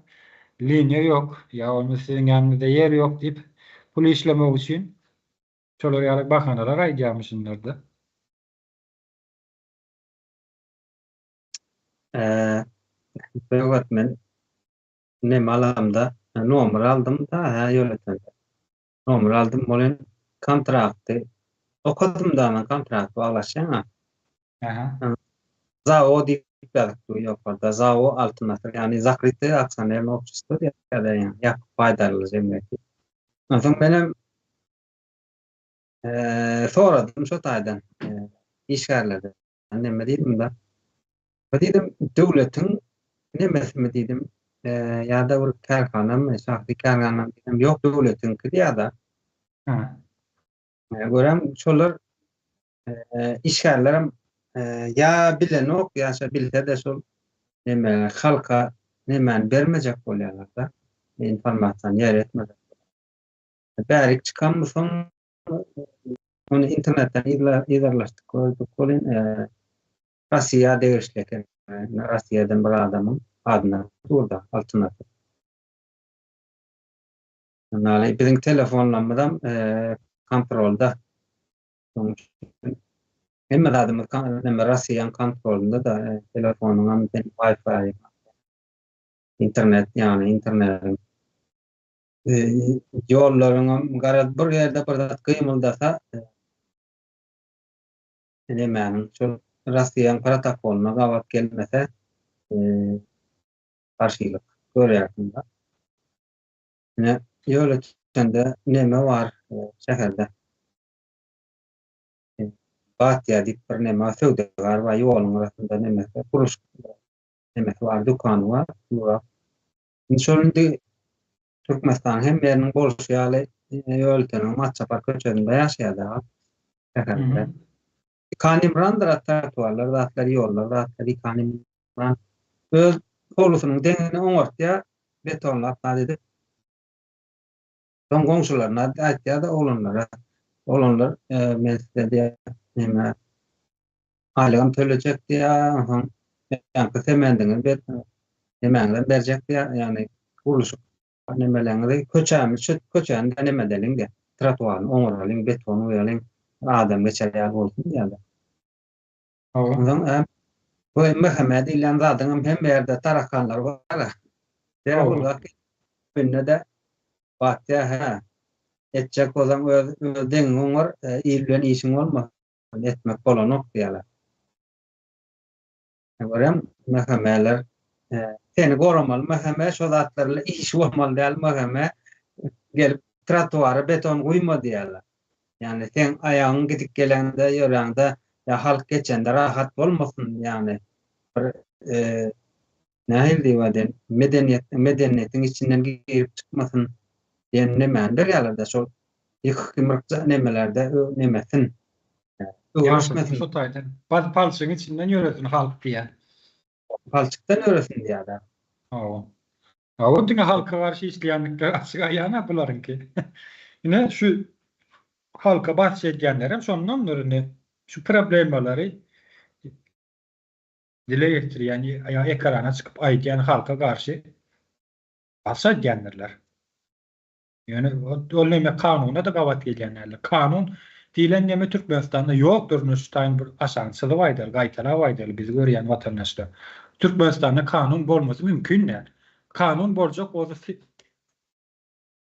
Liniýa ýok. Ýa bolmasa siziň ýanyňyzda ýer ýok diýip pul işlemek üçin şolar ýaly bahanalar aýdýarmyşynlar-da. Eee, men Neme alamda, nomer aldym-da, hä, ýöretende. Nomer aldym, ol hem kontrakty. Okadym da men kontrakt baglaşýan-a. Aha. ZAO diýip ýazyp dur ýokarda. ZAO Altyn asyr, ýagny zakrytyý aksionernoý obşestvo diýýär, ýapyk paýdarlar jemgyýeti. Onsoň menem soradym şo taýdan işgärlerden neme diýdim-de. Bu diýdim döwletiň nemesimi diýdim ýa-da bir kärhanamy, şahsy kärhanamy diýdim. Ýok döwletiňki diýýär-de. Görem şolar işgärlerem ýa bilenok ýa şo bilse-de şol neme halka nemäni bermejek bolýarlar-da, informasiýany ýaýratmajak. Bärik çykanmysoň ony internetden yzarlaşdyk gördük welin Russiýa degişli eken. Russiýadan bir adamyň adyna durda Altyn asyr. Ynha biziň telefonlarymyzam kontrolda. Şonuň üçin hemme zadymyz neme Russiýanyň kontrolynda da telefonyňam sen Wi-Fi internet ýagny internetiň ýollaryňam garaz bir ýerde bir zat gymyldasa nemäniň şol Russiýanyň protokolyna gabat gelmese garşylyk görýärsiň-de. Ine, Ýolötende neme bar şäherde? Batýa diýip bir neme söwdagär bar, ýoluň gyrasynda nemesi, gurluşyk nemesi bar, dükany bar. Indi şol indi Türkmenistanyň hemme ýeriniň bolşy ýaly Ýolöteniň Atçapar köçesinde ýaşaýar-da. Şäherde. Ikanimrandyr trotuarlar, zatlar, ýollar, zatlar Ikanimran. Öz howlusynyň deňini oňartýar, betonlap zat edip. Soň goňşularyna aýtýar-da oglanlara, oglanlar men size diýýär, neme aýlygam tölejek diýýär, onsoň ýaňky semendiňizi ber, nemäňizem berjek diýýär, ýagny gurluşyk nemeleňizi, köçämiz şu köçäni-de neme edeliň diýýär, trotuaryny oňaralyň, beton guýalyň, adam geçer ýaly bolsun diýýärler. Onsoň bu MHM diýilýän zadyňam hemme ýerde tarakanlary bar-a. Derhal öýünde-de Batýa, hä, etjek bolsaň öz öz deňiňi oňar, il bilen işiň bolmasyn, etmek bolanok diýýärler. Görýäňmi, MHM-ler seni goramaly MHM, şo zatlar bilen işi bolmaly däl MHM gelip trotuara beton guýma diýýärler. Ýagny seň aýagyň gidip gelende, ýöräňde ýa halk geçende rahat bolmasyn, ýagny bir nähili diýip aýdaýyn, medeniýet medeniýetiň içinden girip çykmasyn diýen nemäni berýärler-de şol ýykyk-ýumruk nemelerde nemesin, öwrenişmesin. Şo taýdan palçygyň içinden ýöresin halk diýýär. Palçykdan ýöresin diýýär-de. Hawa. Hawa diňe halka garşy işleýändikleri açyk aýan-a bularyňky. Ine şu halka basyş edýänlerem şondandyr indi. Şu problemalary dile getirýän ýa ekrana çykyp aýdýan halka garşy basyş edýändirler. Ýöne ol neme kanuna-da gabat gelýän däldir. Kanun diýlen neme Türkmenistanda ýokdur indi şu taýyn bir aşagyny çyzyp aýdaly, gaýtalap aýdaly bizi görýän watandaşlar. Türkmenistanda kanun bolmasy mümkin däl. Kanun boljak bolsa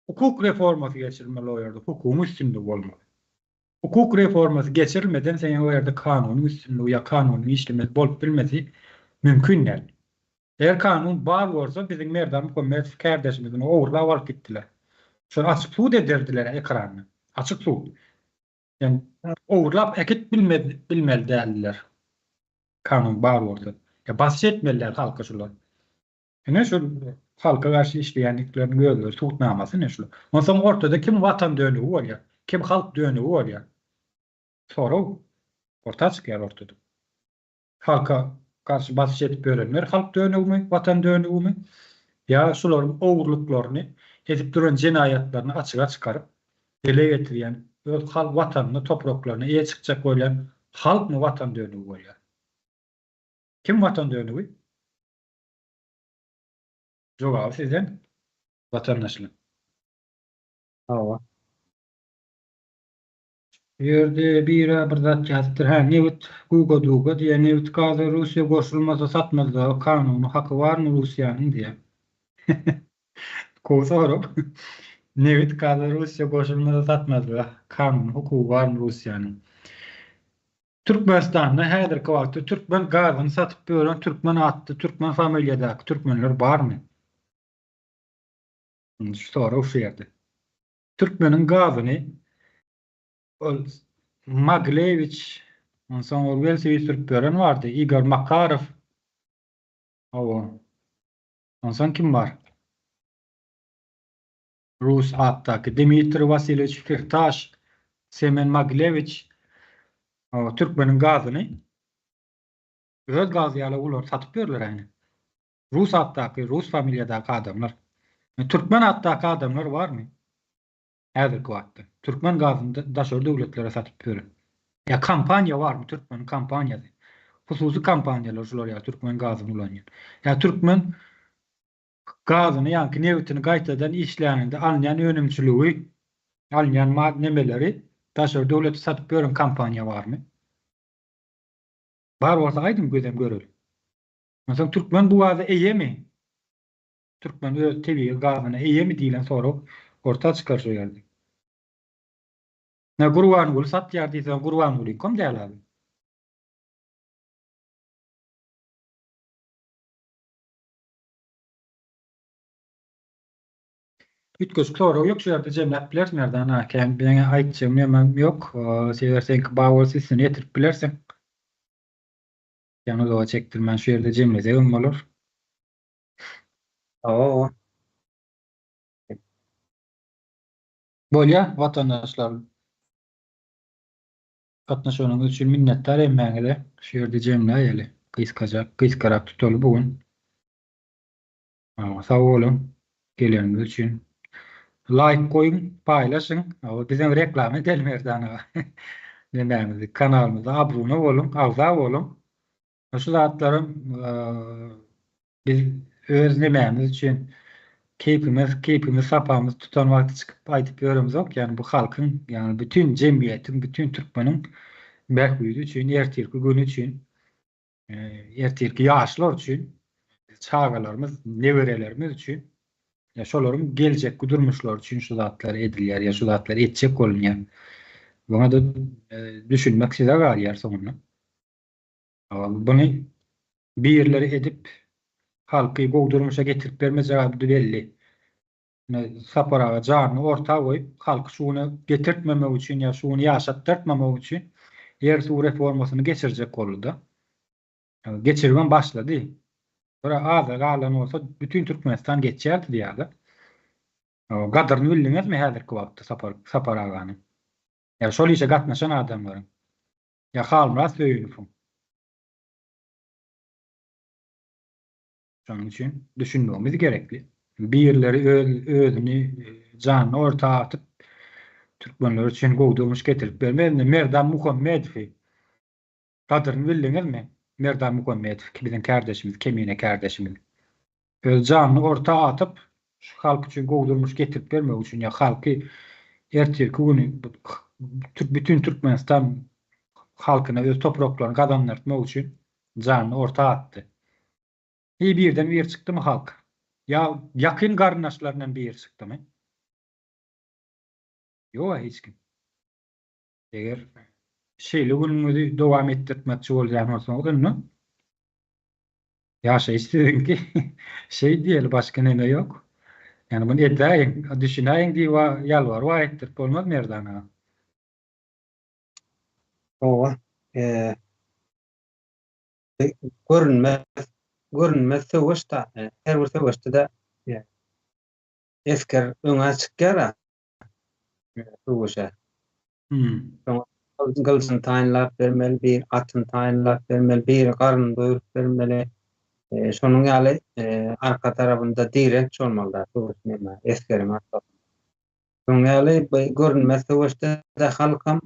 hukuk reformasy geçirilmeli o ýerde, hukugyň üstünligi bolmaly. Hukuk reformasy geçirilmeden seň o ýerde kanunyň üstünligi ýa kanunyň işlemesi bolup bilmesi mümkin däl. Eger kanun bar bolsa biziň Merdan Muhammedow kärdeşimizi ogurlap alyp gitdiler. Şony açyk sud ederdiler ekranda. Açyk sud. Yani ogurlap äkit bilmez bilmeli däldiler. Kanun bar bolsa. Ya basyş etmeliler halka şular. Ine şu halka garşy işleýändikleriniň özleri subutnamasy ine şular. Onsoň ortada kim watan dönügi bolýar, kim halk dönügi bolýar. Sorag orta çykýar ortada. Halka garşy basyş edip ýörenler halk dönügimi, watan dönügimi ýa şularyň ogurlyklaryny, edip duran jenaýatlaryny açyga çykaryp, dile getirýän, öz halk watanyna, topraklaryna eýe çykjak bolýan halkmy watan dönügi bolýar? Kim watan dönügi? Jogaby sizden, watandaşlar. Hawa. Bu ýerde bira bir zat ýazypdyr. Hä, nebit guga-duga diýýär. Nebit gazy Russiýa goşulmasa satmazlyga kanuny haky barmy Russiýanyň diýýär. Gowy sorag. Nebit gazy Russiýa goşulmasa satmazlyga kanuny hukugy barmy Russiýanyň? Türkmenistanda häzirki wagtda türkmen gazyny satyp ýören türkmen atly türkmen familiýadaky türkmenler barmy? Şu sorag şu ýerde. Türkmeniň gazyny ol Maglewiç onsoň ol welosiped sürüp ýören bardy, Igor Makarow. Hawa. Onsoň kim bar? Rus atdaky Dmitriý Wasilýewiç Firtaş, Semen Maglewiç türkmeniň gazyny öz gazy ýaly olar satyp ýörler aýny. Rus atdaky, rus familiýadaky adamlar. Türkmen atdaky adamlar barmy? Häzirki wagtda türkmen gazyny daşary döwletlere satyp ýören. Ýa kompaniýa barmy türkmeniň kompaniýasy? Hususy kompaniýalar şular ýaly türkmen gazyny ulanýan. Ýa türkmen gazyny ýaňky nebitini gaýtadan işläninde alynýan önümçiligi, alynýan mad nemeleri daşary döwlete satyp ýören kompaniýa barmy? Bar bolsa aýdyň gözem göreli. Onsoň türkmen bu gaza eýemi? Türkmen öz tebigy gazyna eýemi diýlen sorag orta çykar şu ýerde. Nä Gurbanguly satýar diýseň Gurbangulyňkam däl abi. Üýtgeşik sorag ýok şu ýerde jemläp bileris Merdan aga kän meň aýtjagym nemem ýok eger seňki bar bolsa üstüni ýetirip bilersiň. Ýaňy uzaga çekdirmän şu ýerde jemlesegem bolar. Hawa. Bolýa watandaşlar. Gatnaşanyňyz üçin minnetdar hemmäňize. Şu ýerde jemläýeli. Gysgajak, gysgarak tutaly bu gün. Sag boluň geleniňiz üçin. Laýk goýuň, paýlaşyň. Bizem reklama edeli Merdan aga. Nemämizi, kanalymyza abuna boluň, agza boluň. Şu zatlaram biz öz nemämiz üçin keýpimiz, keýpimiz, sapamyz tutan wagty çykyp aýdyp ýöremizok. Ýagny bu halkyň, ýagny bütin jemgyýetiň, bütin türkmeniň bähbidi üçin, ertirki güni üçin ertirki ýaşlar üçin, çagalarymyz, neberelerimiz üçin, ýa şolaryň geljekki durmuşlary üçin şu zatlar edilýär, ýa şu zatlary etjek bolunýar. Muňa-da düşünmek size galýar soňunda. Buny birleri edip, halky gowy durmuşa getirip bermejegi belli. Sapar aga janyny orta goýup, halky şu güne getirtmemek üçin ýa şu güni ýaşatdyrtmamak üçin ýer-suw reformasyny geçirjek boldy-da. Geçiribem başlady. Bir aza galan bolsa bütin Türkmenistan geçýärdi diýýärler. Gadyryny bildiňizmi häzirki wagtda Sapar Sapar aganyň? Ýa şol işe gatnaşan adamlaryň? Ýa Halmyrat Söýünowyň? Şonuň üçin düşünmegimiz gerekli. Birleri öz özüni janyny orta atyp türkmenler üçin gowy durmuş getirip bermez. Indi Merdan Muhammedowy gadyryny bildiňizmi? Merdan Muhammedow biziň kärdeşimiz, kemine kärdeşimiz. Öz janyny orta atyp şu halk üçin gowy durmuş getirip bermek üçin ýa halky ertirki güni bütün Türkmenistan halkyna öz topraklaryny gazandyrtmak üçin janyny orta atdy. Hiý birden biri çykdymy halk? Ýa ýakyn garyndaşlaryndan biri çykdymy? Ýoga hiç kim. Eger şeýle günüňizi dowam etdirtmekçi bolýan bolsaňyz onda ýaşaýyş siziňki. Şeý diýeli başga neme ýok. Ýani muny edäýiň, düşünäýiň diýip ýalbaryp aýtdyryp bolmaz Merdan aga. Hawa. Görünmez görünmez söweş da her bir söweşde-de esger öňe çykýar-a söweşe. Soň gylyjyny taýynlap bermeli, biri atyny taýynlap bermeli, biri garnyny doýrup bermeli. Şonuň ýaly arka tarapynda direnç bolmaly-da söweş neme esgeriň arkasynda. Şonuň ýaly bu görünmez söweşde-de halkam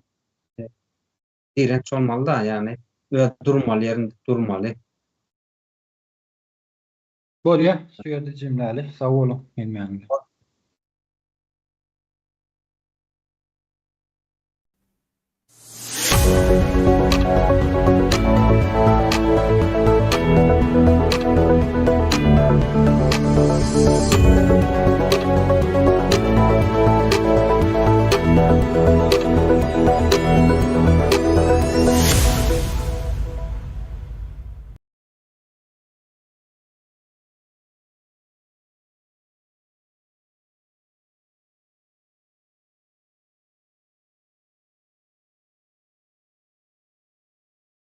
Direnç bolmaly-da, ýagny öz durmaly ýerinde durmaly. Bolýa, şu ýerde jemläli. Sag boluň hemmäňize.